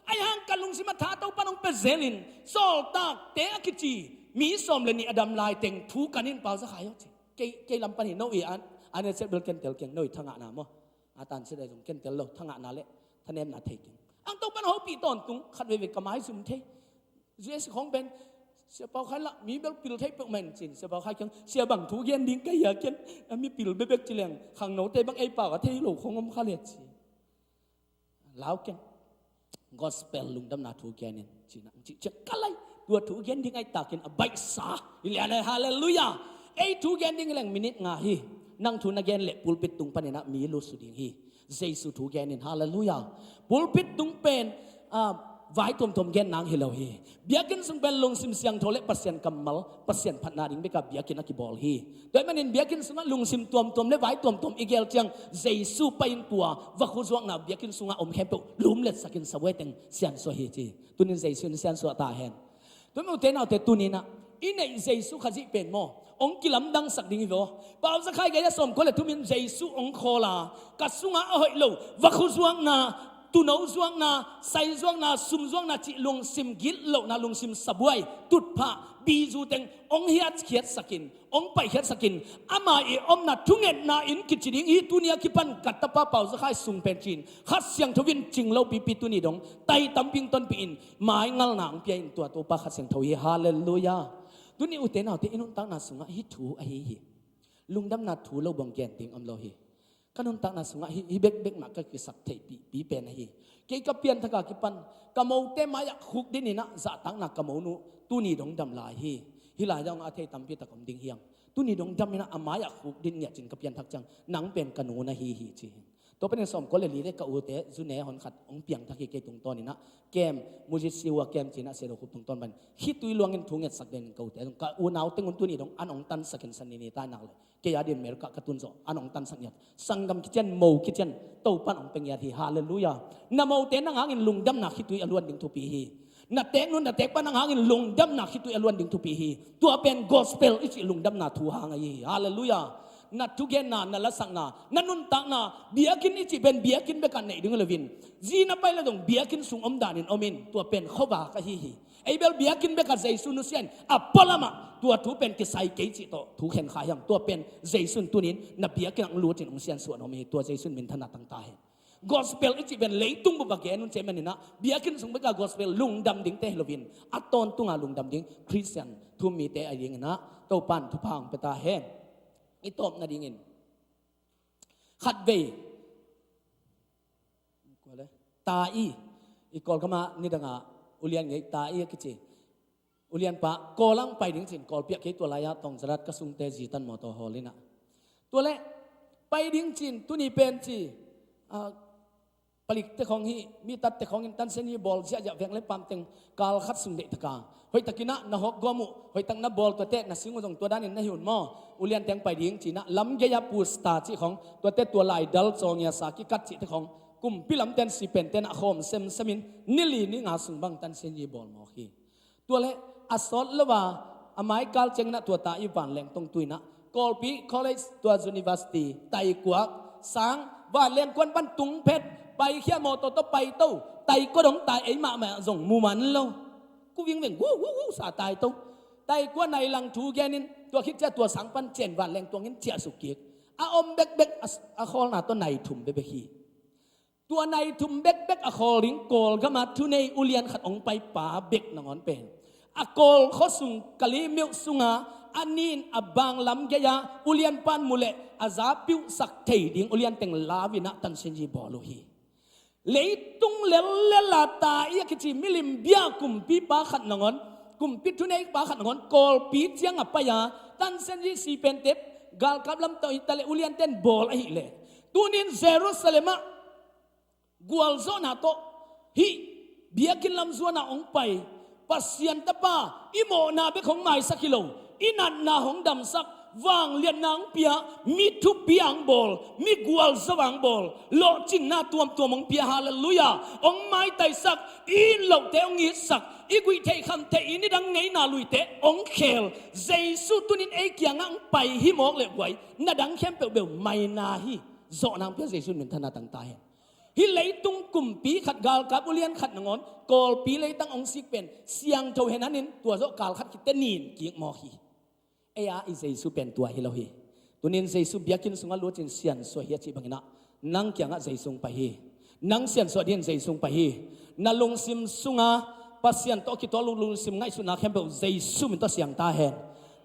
Ahi hang ka lungsim a tha Topa hong pia zelin, sawltakte a kici mi sawm le nih a dam lai teng thu kan in Pau Za Khai aw ci. Kei, kei lam pan hi no i an, an e set bel kentel keng no i thangahna maw. A tan set a zong kentel lo, thangahna le thanemna thei keng. Ang Topan hopih tawntung, khat veve ka maizum thei. Jesu khong pen, Sia Pau Khai lah, mi bel pil thei peuh man cin, Sia Pau Khai kiang, Sia bang thu gen ding ka hia ken, a mi pil bebek ci leng, khangnote bang ei pau a thei lo khong om kha le ci. Lau ken, gospel lungdamna thu genin, ci nang ci ciang ka lai, tua thu gen ding ai takin a baihsa, i lian ai, halleluiah. Ei thu gen ding leng minute nga hi, nang thu na gen le pulpit tung panin ah mi lusu ding hi. Jesu thu genin, halleluiah. Pulpit tung pen, ah, vai tuamtuam gen nang hi lo hi. Biakinn sung pen lungsim siangtho le Pasian kammal, Pasian phatna ding beka biakinn a kibawl hi. Tua hi manin biakinn sungah lungsim tuamtuam le vai tuamtuam i gel ciang Jesu pai in tua vakhu zuakna biakinn sungah om khempeuh lumletsakin sabuai teng siansuah hi ci. Tunin Jesu in siansuah ta hen. Tua hi manin ute naute tuninah i neih Jesu Khazih pen maw, hong kilamdangsak ding hi vaw. Pau Za Khai gei a sawmkua le thumin Jesu hong khawla, ka sungah a hoih lo vakhu zuakna, tuuno zuakna, sai zuakna, sum zuakna cih lungsim gitlohna, lungsim sabuai, tutphah, bizu teng hong hiatkhiatsakin, hong paikhiatsakin, ama i omna thungetna in kici ding hi. Tuni a kipan ka tapa Pau Za Khai sung pen cin Kha Siangtho in cing lo pipi tuni dong tai tamping tonpih in maingalna hong pia in tua Topa Kha Siangtho hi. Halleluiah. Tuni ute naute i nuntakna sungah hih thu ahi hi. Lungdamna thu lo bang gen ding om lo hi. Ka nuntakna sungah hih, hih bekbek mah ka kisaktheihpihpi pen ahi. Kei ka pianthak a kipan ka mote mai-ah khukdin in ah zahtakna ka monu tuni dong dam lai hi. Hih lai-ah zong a thei tampi tak om ding hi hang. Tuni dong dam in ah a mai-ah khukdin ngiat cin ka pianthak ciang nang pen ka nu na hi hi ci hi. Tua panin sawmkua le li le ka ute zu ne honkhat hong piangthak hi kei tungtawn in ah kem, Mujit Siwa kem ci in ah Sia Do Khup tungtawn pan khitui luangin thu ngetsak den in ka ute zong ka unau teng un tuni dong an hong tansak in San Nini tainak le kei a din America ka tun zawh an hong tansak ngiat. Sanggam kician, mo kician Topan hong pia ngiat hi. Halleluiah. Na mote nang hangin lungdamna khitui a luan ding thupi hi. Na teek nu na teek pa nang hangin lungdamna khitui a luan ding thupi hi. Tua pen gospel i cih lungdamna thu hang ahi hi. Halleluiah. Na thugenna, na lasakna, na nuntakna, biakinn i cih pen biakinn bek a neih ding hi loin zi na pai le zong biakinn sung om danin om in tua pen khuavak ahi hi. Ei bel biakinn bek a Jesu nusia in a pualamah tua thu pen kisai kei cih tawh thu khen kha hi hang. Tua pen Jesu in tunin na biakinn ah hong lut in hong siansuah nuam hi. Tua Jesu in minthanna tang ta hen. Gospel i cih pen leitung bup a gen un ci ahih manin ah biakinn sung bek a gospel lungdam dingte hi loin a tawntunga lungdam ding Khristian thu-um mite a dingin ah Topan thupha hong pia ta hen. I tawp nadingin khatvei ta i, i Kawlgam ah nidang a ulian ngei ta i a kici. Ulianpa Kawl ah hong pai ding ci-in Kawlpi ah kei tua lai-ah Tawngzarat ka sungte zitan mawtaw hawl in ah. Tua leh pai ding ci-in tuni pen ci, ah, palikte khawng hi, mi tatte khawng in tansianyi bawl ziahziah veng le pamteng kal khat sung deih taka hoih takin ah na hawk gawm uh, hoih tak na bawl tuate na sing uh zong tua danin na hi un maw? Uliante hong pai ding ci-in ah lam gei-ah pusta cih khawng, tuate tua lai dal cawngiasa kikat cihte khawng kumpi lamten sipen ten ah khawm semsem in ni li ni nga sung bang tansianyi bawl mawk hi. Tua leh a sawt lo a, a maikal ciangin ah tua ta i vanleng tong tu in ah Kawlpi college tua university taikuak sang vanleng kuan pan tung phet, paikhia mawtaw tawh pai to, taikua dong tai ei mahmah zong mu man lo. Ku vingveng hu hu hu sa tai to. Taikua nai lang thu genin tua khit ciah tua sang pan cian vanleng tuangin ciahsuk kik. A om bekbek a, a khawlna tawh nai thum bekbek hi. Tua nai thum bekbek a khawl ding Kawlgam a thunei ulian khat hong paipa bek nangawn pen a Kawl khuasung Kalemyo sunga a nin a bang lam gei-a ulianpa'n mu leh a za piuhsak thei ding ulian teng lau in ah tansianyi bawl uh hi. Leitung lellel a ta i a kici milim bia kumpipa khat nangawn, kumpi thuneipa khat nangawn Kawlpi ciang a pai-a tansianyi sipente galkap lam tawh hi ta leh uliante'n bawl ahih leh tunin Jerusalem ah gualzawhna tawh hih biakinn lam zuan a hong pai Pasian Tapa i mawhna bek hong maisak hi lo, i natna hong damsak, vangliatna hong pia, mi thupi a hong bawl, mi gualzo a hong bawl, lawhcinna tuamtuam hong pia, halleluiah, hong maitaisak, i it lohte hong itsak, i guih theih kham theih i nidang ngeina luite hong khel Jesu tunin ei kiangah hong pai hi mawk leh guai, na dang khempeuh beuh maina hi. Zawhna hong pia Jesu in minthanna tang ta hen. Hih leitung kumpi khat galkap ulian khat nangawn Kawlpi leitang hong sik pen siangtho hen hanin tua zawh kal khat khitte nin kik mawk hi. Ei a i Jesu pen tua hi lo hi. Tunin Jesu biakinn sungah lut in siansuah hi a cih bangin ah nang kiangah Jesu hong pai hi. Nang siansuah dingin Jesu hong pai hi. Na lungsim sunga Pasian tawh kituak lungsim ngaihsutna khempeuh Jesu min tawh siang ta hen.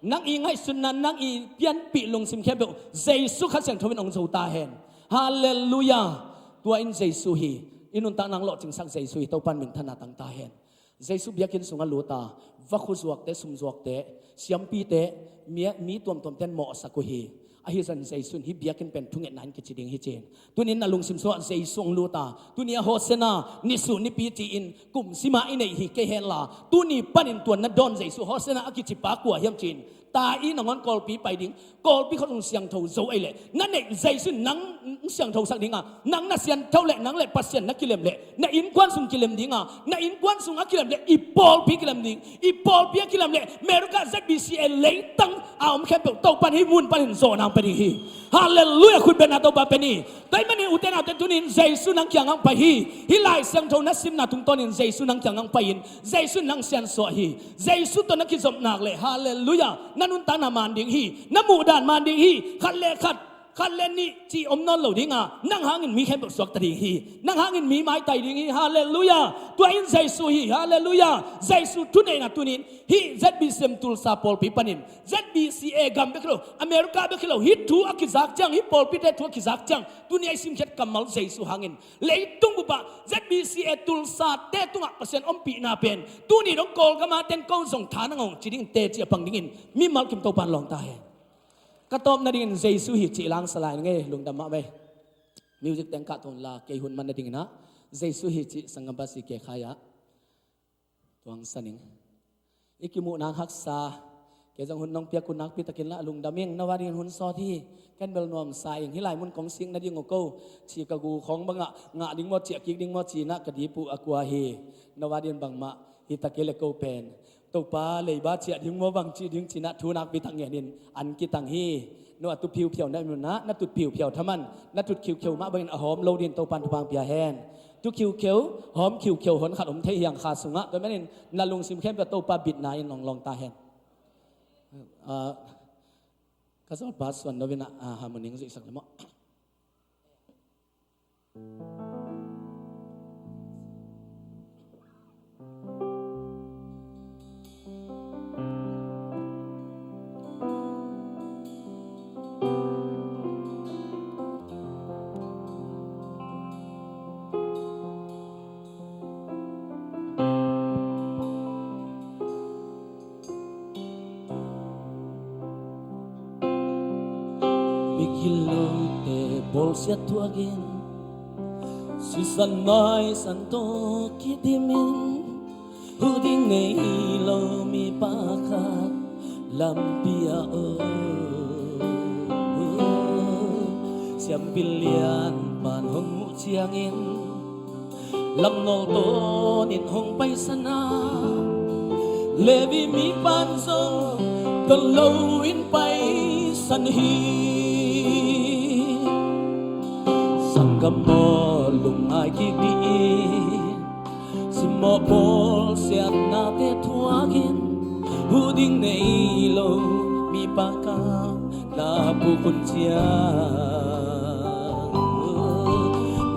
Nang i ngaihsutna, nang i pianpih lungsim khempeuh Jesu Kha Siangtho in hong zo ta hen. Halleluiah. Tua in Jesu hi. I nuntakna hong lawhcingsak Jesu hi. Topa'n minthanna tang ta hen. Jesu biakinn sungah lut a, vakhu zuakte, sum zuakte, siampite, mi, mi tuamtuamte'n mawhsak uh hi. Ahi zongin Jesu in hih biakinn pen thungetna in kici ding hi ci-in. Tunin na lungsim sungah Jesu hong lut a, tuni a Hosanna, nisuh nipi ci-in kumsima i neih hi kei henla, tuni panin tua na dawn Jesu, Hosanna a kicipa kua hiam ci-in ta i nangawn Kawlpi pai ding, Kawlpi khuasung siangtho zo ahih leh na neih Jesu in nang siangthosak ding a, nang na siangtho leh nang leh Pasian na kilem leh na innkuan sung kilem ding a, na innkuan sung a kilem leh i pawlpi kilem ding, i pawlpi a kilem leh America Z B C A leitang a om khempeuh Topa'n hih mun panin zawhna hong pia ding hi. Halleluiah. Khut bengna Topa pia ni. Tua ahih manin ute naute tunin Jesu nang kiangah hong pai hi. Hih Lai Siangtho na simna tungtawnin Jesu nang kiangah hong pai-in Jesu in nang siansuah hi. Jesu tawh na kizop nak leh, halleluiah, na nuntakna man ding hi. Na muhdan man ding hi. Khat le khat Khat le nih cih om nawn lo ding a, nang hangin mi khempeuh suakta ding hi. Nang hangin mi maitai ding hi. Halleluiah. Tua in Jesu hi. Halleluiah. Jesu thuneihna tuni in hih Z B C M Tulsa pawlpi panin, Z B C A gam bek hi lo, America bek hi lo, hih thu a kizak ciang, hih pawlpite thu a kizak ciang, tuni a i simkhiat kammal Jesu hangin leitung bup ah Z B C A Tulsa te tungah Pasian ompihna pen tuni dong Kawlgam a teng ko zong tha nang hong ci ding teci a pang dingin mimal kim Topa in lawng ta hen. Ka tawpna dingin Jesu hi cih lang sa lai ning ei, lungdam mahmah ei. Music teng kah tawh un la, kei hun man nadingin ah Jesu hi cih sanggam basi ke khai ah tuang sa ning. I kimuh nang haksa, kei zong hun nong piak hun nakpi takin la lungdam ing. Na va dingin hun sawt hi. Ken bel nuamsa ing. Hih lai mun kong sik nading uh ko, ci ka gu khawng bangah ngah ding maw, ciah kik ding maw ci-in ah ka dip uh a kua hi. Na va dingin bangmah hi ta kei le ko pen Topa leiba ciah ding maw bang ci ding ci-in ah thu nakpi tak ngenin an kitang hi. No a tu phiuphiau na mun ah na tut phiuphiau thaman, na tut khiukheu mah bangin a hawm lo dingin Topa in thupha pia hen. Tu khiukheu, hawm khiukheu hon khat om thei hi hang kha sungah. Tua manin na lungsim khempeuh Topa bitna in hong lawng ta hen. Ah, ka zawlpa Suan No in ah, ah, harmony hong zuihsak le maw. Migilo te bawlsiat thuakin, sisan maisan tawh kidimin, huh ding nei lo mi pakhat lampi ah, oh. Siampi lianpa'n hong muh ciangin, lamnawl tawnin hong paisan a, Levi mipa'n zong don loin paisan hi. Sanggam aw, lungngai kik dih in, simmawh bawlsiatnate thuakin, huh ding nei lo mi pakhat na puk hun ciang,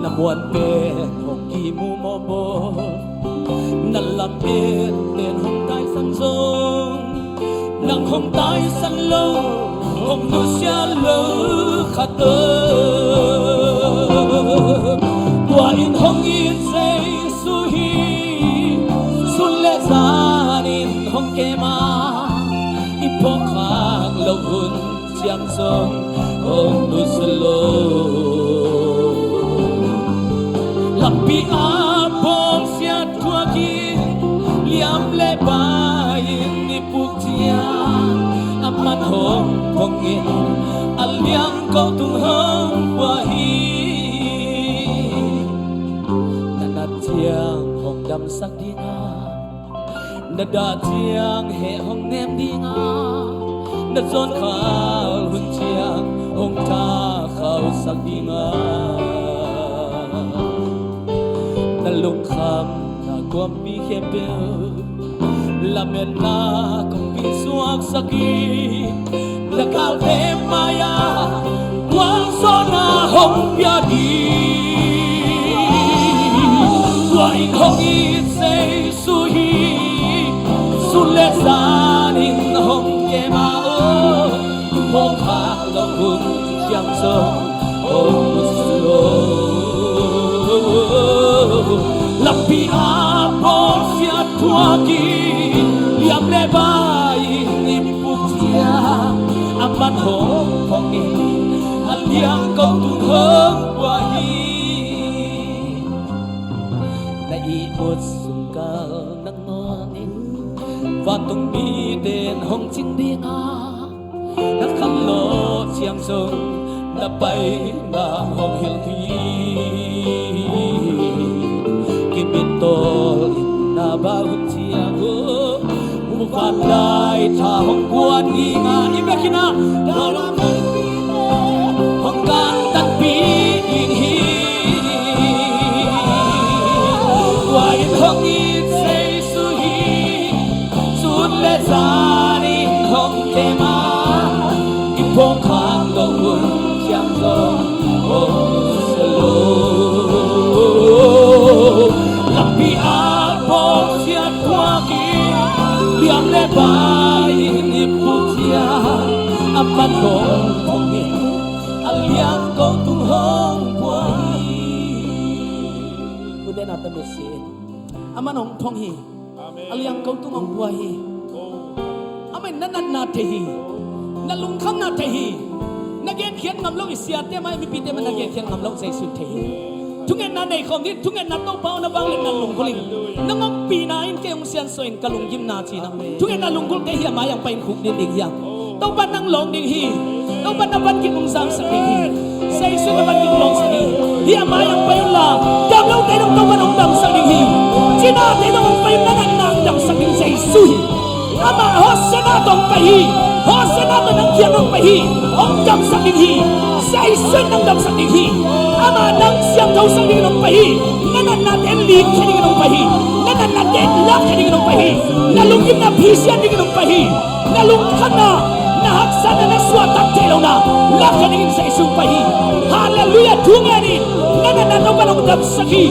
na muan pen hong kimu mawh bawl, na lam en pen hong taisan zong, nang hong taisan lo, hong nusia lo khat, oh. Tua in hong it Jesu hi, sun le zanin hong kem a, i phawk khak loh hun ciang zong hong nusia lo. Lampi ah bawlsiat thuakin, liam le bai-in i puk ciang, aman hong phong in, a liangko tung hong pua hi. Na nat ciang hong damsak ding a, na dah ciang heh hong nem ding a, na zawn khal hun ciang hong tha khauhsak ding a, na lungkhamna kuampi khempeuh, lametna kongpi suaksak in, na galte mai-ah kuang zawhna hong pia ding. Tua in hong it Jesu hi, sun le zanin hong kem a, oh. Phawk khak loh hun ciang zong hong nusia lo. Lampi ah bawlsiat thuakin, liam le bai-in i puk ciang, aman hong phong in, a liangko tung hong pua hi. Na ihmut sung kal nangawn in, vantung mite'n hong cing ding a, na khanlawh ciang zong na paina hong hilh hi. Kimitawl in na bah hun ciang, oh, vanlai tha hong guan ding a, i biakinn ah hong kantanpih ding hi. Tua in hong it Jesu hi, sun le zanin hong kem a, i phawk khak loh hun ciang Amen. Aman hong phong hi. A liangko tung hong pua hi. Amah in na natna thei hi. Na lungkhamna thei hi. Na genkhiat ngam loh, i siate mah, i mipite mah na genkhiat ngam loh Jesu thei hi. Thungetna nei khawm ding, thungetna Topa aw na vangliatna lunggulh in. Na ngokpihna in kei hong siansuah in ka lunggimna ci-in ah. Thungetna lunggulhte hih a mai-ah hong pai-in khukdin ding hi hang. Topa nang lawng ding hi. Topa na van gik hong zangsak ding hi. Jesu na van gik hong lawngsak ding hi. Hih a mai-ah hong pai unla, damlohte zong Topa hong damsak ding hi. Cinate zong hong pai un, na natna hong damsak ding Jesu hi. Amah Hosanna tawh hong pai hi. Hosanna tawh nang kiang hong pai hi. Hong damsak ding hi. Jesu in nang damsak ding hi. Amah nang siangthosak dingin hong pai hi. Na natnate likkhia dingin hong pai hi. Na natnate lakkhia dingin hong pai hi. Na lunggimna phisian dingin hong pai hi. Na lungkhamna, na haksatna, na suahtak theih lohna lakkhia dingin Jesu hong pai hi. Halleluiah, thungen in. Na natna Topa in hong damsak hi.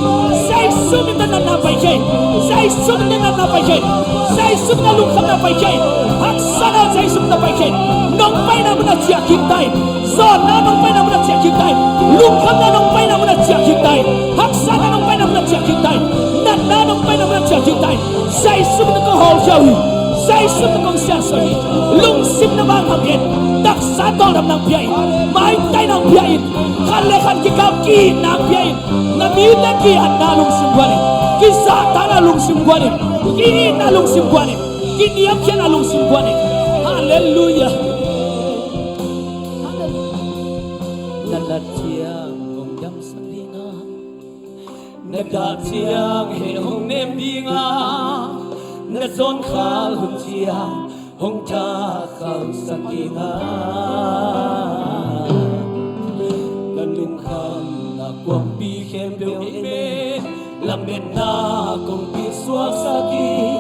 Jesu min tawh natna paikhia in. Jesu min tawh natna paikhia in. Jesu min tawh lungkhamna paikhia in. Haksatna Jesu min tawh paikhia in. Nong paina munah ciah kik ta in. Zawnna nong paina munah ciah kik ta in. Lungkhamna nong paina munah ciah kik ta in. Haksatna nong paina munah ciah kik ta in. Natna nong paina munah ciah kik ta in. Jesu min tawh kong hawlkhia uh hi. Jesu min tawh kong siansuah uh hi. Lungsim na vang hong pia in. Taksa tawldamna hong pia in. Maitai nang pia in. Khat le khat kikal ki-itna hong pia in. Na mite ki-atna lungsim guan in. Kizahtakna lungsim guan in. Ki-itna lungsim guan in. Kiniamkhiatna lungsim guan in. Halleluiah. Na lat ciang hong damsak ding a, na dah ciang heh hong nem ding a, na zawnkhal hun ciang hong thakhalsak ding a, na lungkhamna kuampi khempeuh nei meh. Lametna kongpi suaksak hi.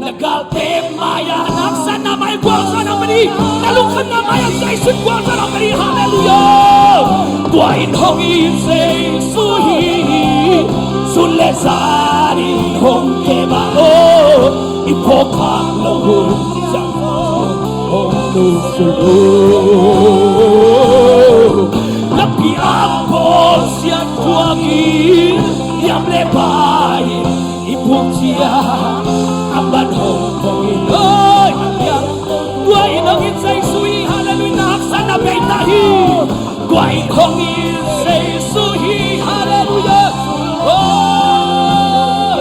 Na galte mai-ah, na haksatna mai-ah gualzawhna om ni. Na lungkhamna mai-ah Jesu in gualzawhna om ni. Halleluiah. Tua in hong it Jesu hi. Sun le zan in hong kem a, oh, i phawk khak loh hun ciang hong nusia lo. Lampi a bawlsiat thuak in, liam le pai in i phuk ciang, a man hong phong in, oi, a liang. Tua in hong it Jesu hi, halleluiah, na haksatna bei ta hi. Tua in hong it Jesu hi, halleluiah. Oh,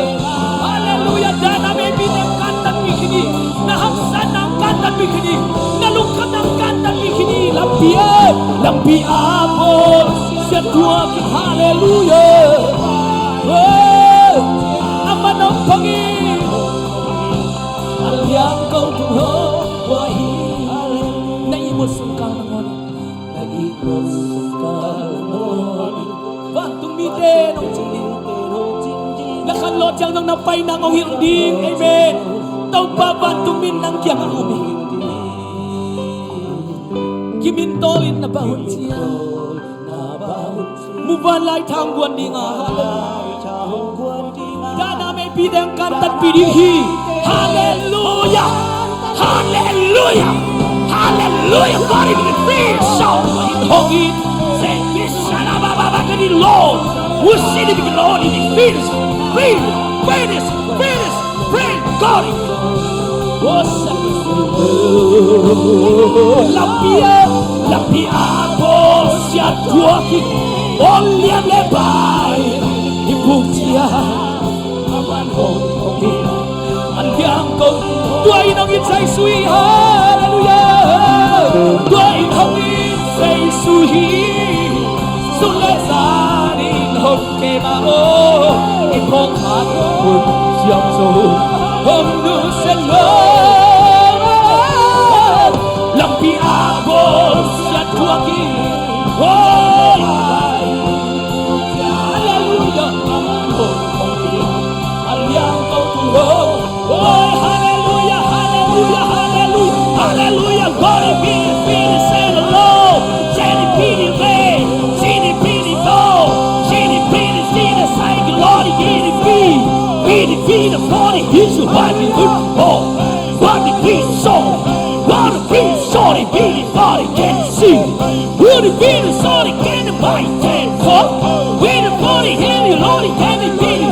halleluiah, dana meipi teng kantanpih khin hi. Na haksatna kantanpih khin hi. Na lungkhamna kantanpih khin hi. Lampi e, lampi a bawlsiat thuak hi. Halleluiah. Hey, a man hong phong hi. A liang ko tung hong pua hi. Na ihmut sung kal nangawn in. Na ihmut sung kal nangawn in. Vantung mite nong cing ding. Na khanlawh ciang zong na paina hong hilh ding. Amen. Topa vantung mi in nang kiangah om hi. Kimintawl in na bah hun ciang, muvanlai tha hong guan ding a, dana meipi teng kantanpih ding hi. Halleluiah. Halleluiah. Halleluiah. God in the field. Shout in hong it. Say, Lord. Who said it, Lord, in the field. Field. Field. Field. Praise God. Lampi a, lampi a bawlsiat thuak in, bawl liam le pai in i phuk ciang, a man hong phong in, a liang ko. Tua in hong it Jesu hi, halleluiah. Tua in hong it Jesu hi. Sun le zan in hong kem a, oh, i phawk khak loh hun ciang zong hong nusia lo. Lampi a bawlsiat thuak in, oh, halleluiah. A liang ko tung hong. Oh, halleluiah, halleluiah, halleluiah, halleluiah. Glory be to the Lord. Sini pini be, sini pini bo, sini pini sini sai glory gini be. Pini pini body is what you look for. Body be sorry, body be sorry, can see. Would it be the sorry, can the body can fall? With the body, heavy, lorry, can it be the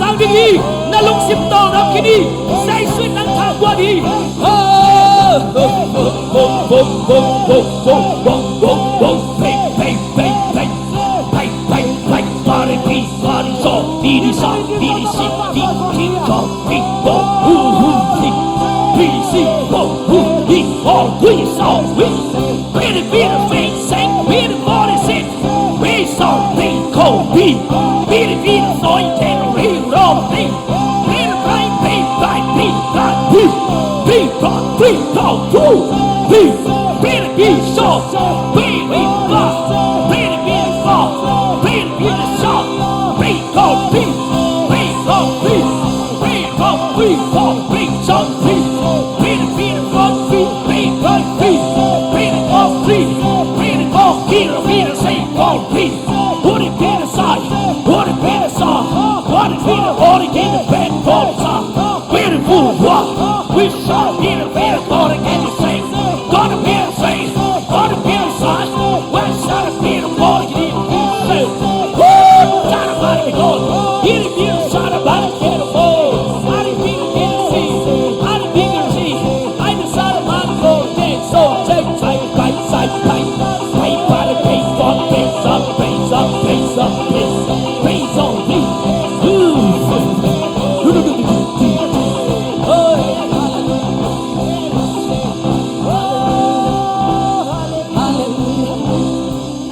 sang ding hi. Na lungsim tawldam khin hi. Jesu in nang thangbuan hi.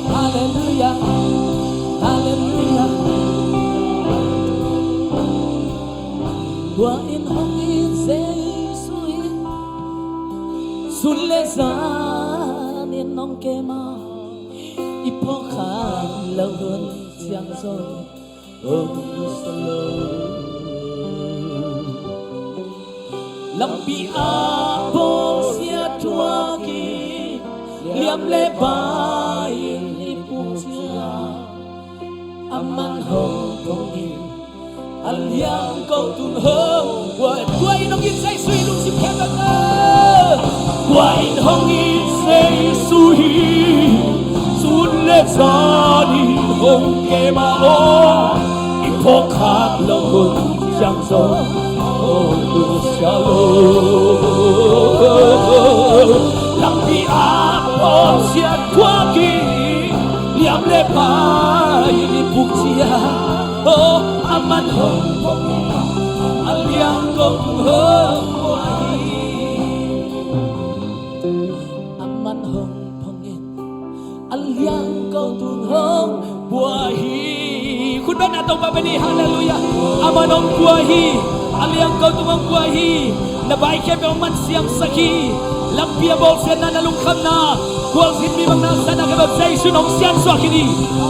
Halleluia, halleluia. Tua in hong it Jesu hi. Sun le zan in hong kem a, i phawk kha lo hun ciang zong hong nusia lo. Lampi ah bawlsia thuak in, liam le bai in i puk ciang, aman hong phong in, a liang ko tung hong buai. Buai in hong it Jesu i lungsim khempeuh na. Buai in hong it Jesu hi. Sun le zan in hong kem a aw, i phawk khak lo hun ciang zong hong nusia lo. Lampi ah bawlsia thuak in, liam le bai in i puk ciang, aw, aman hong phong in, a liang ko tung hong buai hi. Aman hong phong in, a liang ko tung hong buai hi. Khut beng a, Topa beng hi. Halleluia. Aman hong buai hi. A liang ko tung hong buai hi. Na bai khempeuh hong man siangsak hi. Lampi a bawlsiatna, na lungkhamna, khualzin mi bang na satna khempeuh Jesu in hong siansuah khin hi.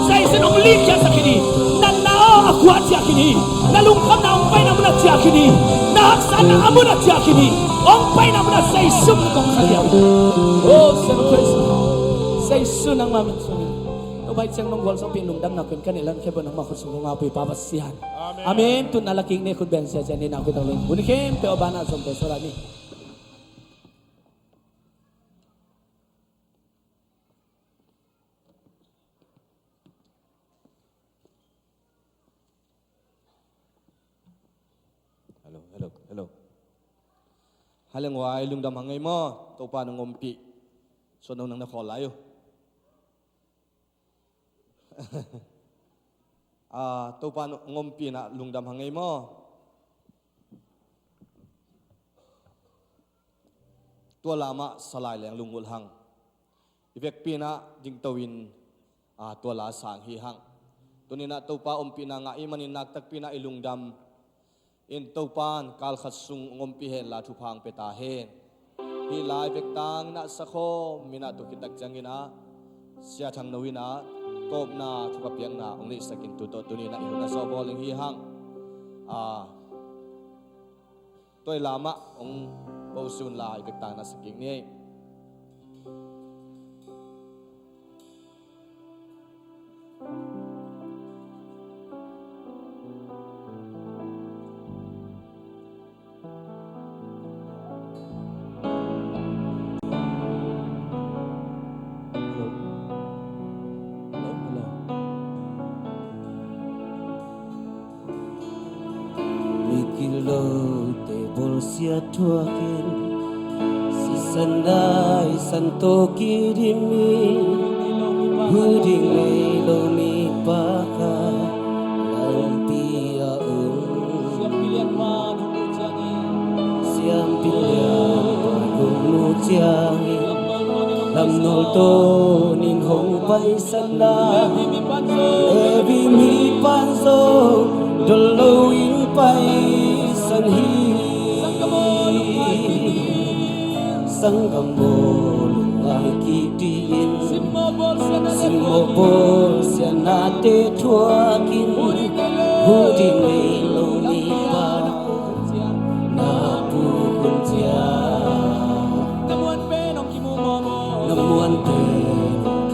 Jesu in hong litkhiatsak khin hi. Na na aw a khua ciah khin hi. Na lungkhamna hong paina mun ah ciah khin hi. Na haksatna a mun ah ciah khin hi. Hong paina mun ah Jesu in kong kha liau hi. Oh, Jesu Khrist. Jesu nangma min sungin. Topa i ciang nong gualzawhpih lungdamna kun ka neih lan khempeuh nangma khut sung kong ngahpih Pa Pasian. Amen. Amen. Tun a la kik ni, khut beng sia sia ni, nang khut tang ling. Hun khempeuh a ban ah zom te so la ni. Hello, hello, hello. Haleng wai lungdam hang ei maw, Topa nong ompih. So nong nang na khawl lai uh. Ah, Topa nong ompih na lungdam hang ei maw. Tua lamah Salai Leng lungulh hang. I vekpi in ah dingto in, ah, tua la sang hi hang. Tuni in ah Topa ompihna ngah i hih manin naktakpi in ah i lungdam in Topa in kal khat sung hong ompih hen la thupha hong pia ta hen. Hih lai vektang in ah sakhawm in ah tua khit tak ciangin ah Sia Thang No in ah tawpna thupha piakna hong neihsak in tu tawh tuni in ah i hun a zawh bawl ding hi hang. Ah, Tua i lamah hong ko sun la i vektang na sa kik ni. thuakin, sisan naisan tawh kidim in, hu ding nei lo mipa khat lampi a um. Siampi lian pan hong mu ciangin, lamnawl tawnin hong paisan na, Levi mi pan zong dol loin paisan hi. Sanggam aw, lungngai kik dih in, simmawh bawl siatnate thuakin, hu ding nei lo mipa na puk hun ciang, na muan pen hong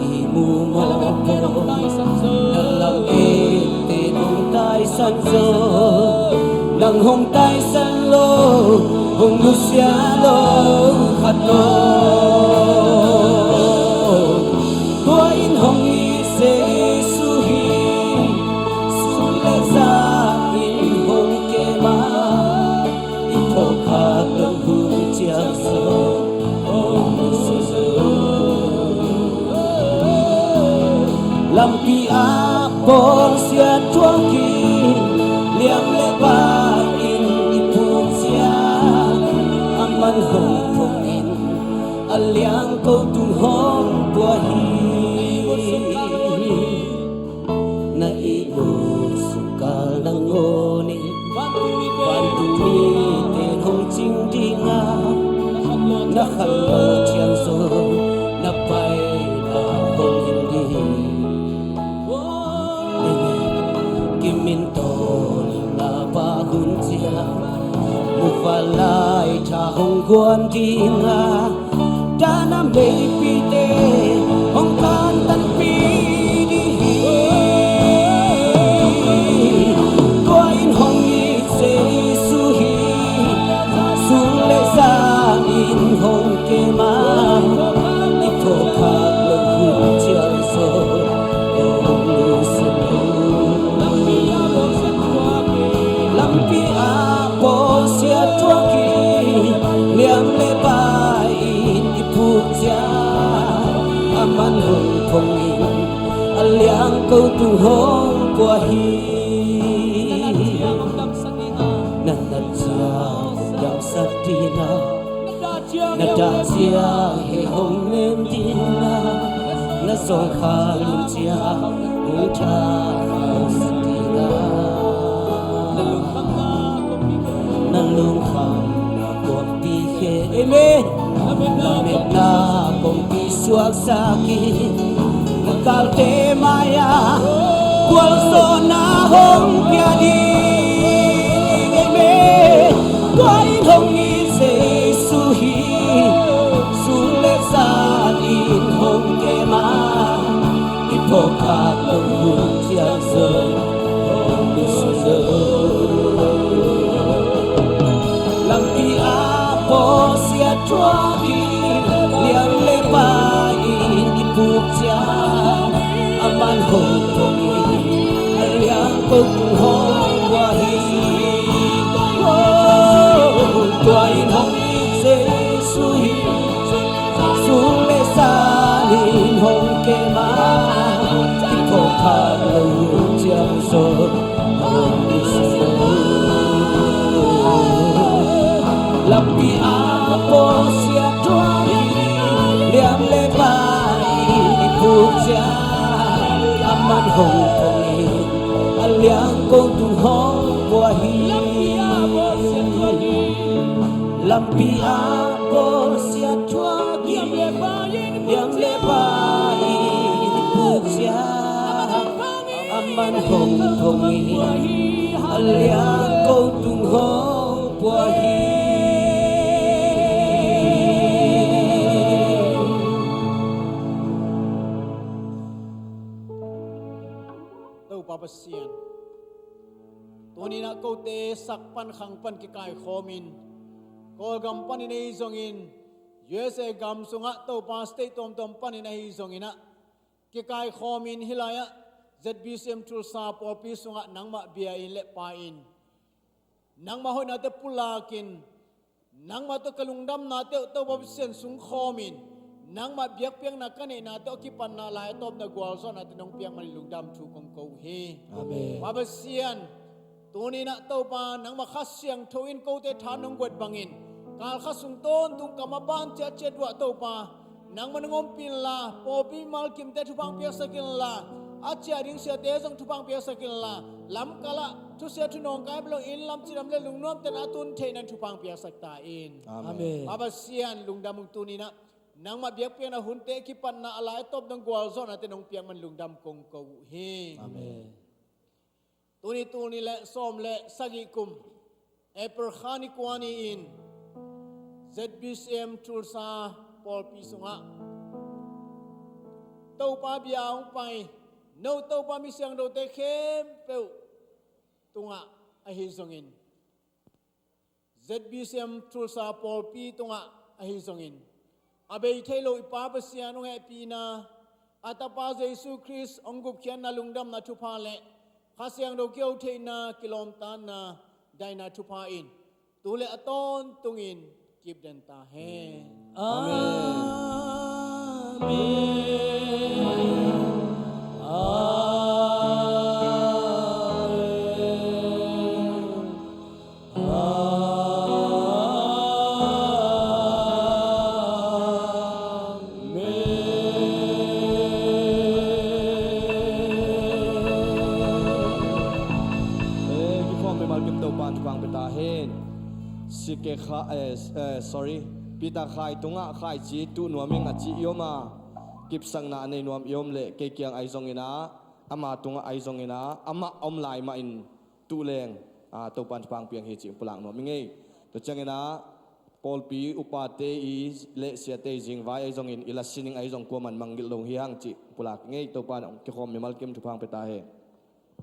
kimu mawk, na lam pen hong taisan zo, nang hong taisan lo, hong nusia lo khat lo. Tua in hong it Jesu hi, sun le zan in hong kem a, i phawk khak loh hun ciang zong hong nusia zo. Lampi ah bawlsia thuakin, liam le pai in i puk ciang, aman hong phawk in, a liangko tung hong pua hi. Na ihmut sungkal nangawn in vantung mite hong cing ding a, na khanlawh ciang zong na paina hong hilh ding. Amen. Kimin tawh na pah hun ciang, muhval lai tha hong guan ding a, dahna meipite hong tantanpih ding hi. Tua in hong it Jesu hi, sun le zan in hong kem a, i phawk khak loh hun ciang zong hong nusia lo. Lampi ah bawlsia thuakin, liam le pai in i puk ciang, aman hong phong in, a liangko tung hong pua hi. Na nat ciang damsak ding a, na dah ciang heh hong nem ding a, na zawngkhal hun ciang hong thakhauhsak ding a, na lungkhamna kongpi khe, amen, lametna kongpi suaksak in, na galte mai-ah gualzawhna hong pia ding, amen. Tua in hong it Jesu hi, sun le zan in hong kem a, i phawk khak loh hun ciang zong hong nusia zo. Lampi ah bawlsia thuakin, liam le pai in i puk ciang, aman hong phong in, a liangko tung hong pua hi. Tua in hong it Jesu hi, sun le zan in hong kem a, i phawk khak loh hun ciang zong hong nusia zo. Lampi ah bawlsia thuakin, liam le pai in i puk ciang, aman hong phong in, a liangko tung hong pua hi. Lampi ah bawlsia thuakin, liam le pai in i puk ciang, aman hong phong in, a liangko tung hong pua hi. Topa Pasian, tuni-in ah kote sak pan khang pan kikaikhawmin, Kawlgam panin ahi zongin, U S A gam sungah Topa state tuamtuam panin ahi zongin ah, kikaikhawmin hih lai-ah Z B C M Tulsa pawlpi sungah nangmah bia in le pia in, nangmah hoihnate pulakin, Nangmah tawh ka lungdamna teuh Topa Pasian sungkhawmin, nangmah biakpiakna ka neihna tawh a kipatna lai a tawpna gualzawhnate nong piak manin lungdam thu kong ko uh hi. Amen. Pa Pasian, tuninah Topa, nangmah Kha Siangtho in kote tha nong guat bangin, kalkha sung tawntung ka maban ciatciat uh ah Topa, nangmah nong ompih inla, pawlpi mimal kimte thupha piaksak inla, a ciah ding siate zong thupha piaksak inla, lamkalah thusia thunawng kai belo inn lam cidam le lungnuamte na a tun theihna thupha piaksak ta in. Amen. Pa Pasian, lungdam ung. Tuninah nangmah biakpiakna hunte kipatna a lai a tawp nong gualzawhnate nong piak man lungdam kong ko uh hi. Amen. Tuni, tuni le sawm le sagih kum April kha ni kua ni-in Z B C M Tulsa pawlpi sungah Topa bia hong pai no Topa mi siangthote khempeuh tungah ahi zongin, Z B C M Tulsa pawlpi tungah ahi zongin, a bei thei lo i Pa Pasian hong hehpihna, a Tapa Jesu Khrist hong gupkhiatna lungdamna thupha le Kha Siangtho kiho theihna, kilawmtatna, daihna thupha in tu le a tawntungin kipden ta hen. Amen. Amen. Amen. Eh, kikhawm mimal kim Topa'n thupha pia ta hen. Sike kha, eh, eh, sorry. Peter khai tungah khaici tuh nuam ing a ci i om a, kipsakna a nei nuam i om leh kei kiang ahi zongin ah, ama tungah ahi zongin ah, amah a om lai mahin tuh leng, ah, Topa'n thupha piang hi cih pulak nuam ing ei. Tua ciangin ah, pawlpi upate i le siate i zingvai ahi zongin, i la sining ahi zong kuaman mangngilh lo hi hang cih pulak ing ei. Topa'n kikhawm mimal kim thupha pia ta hen.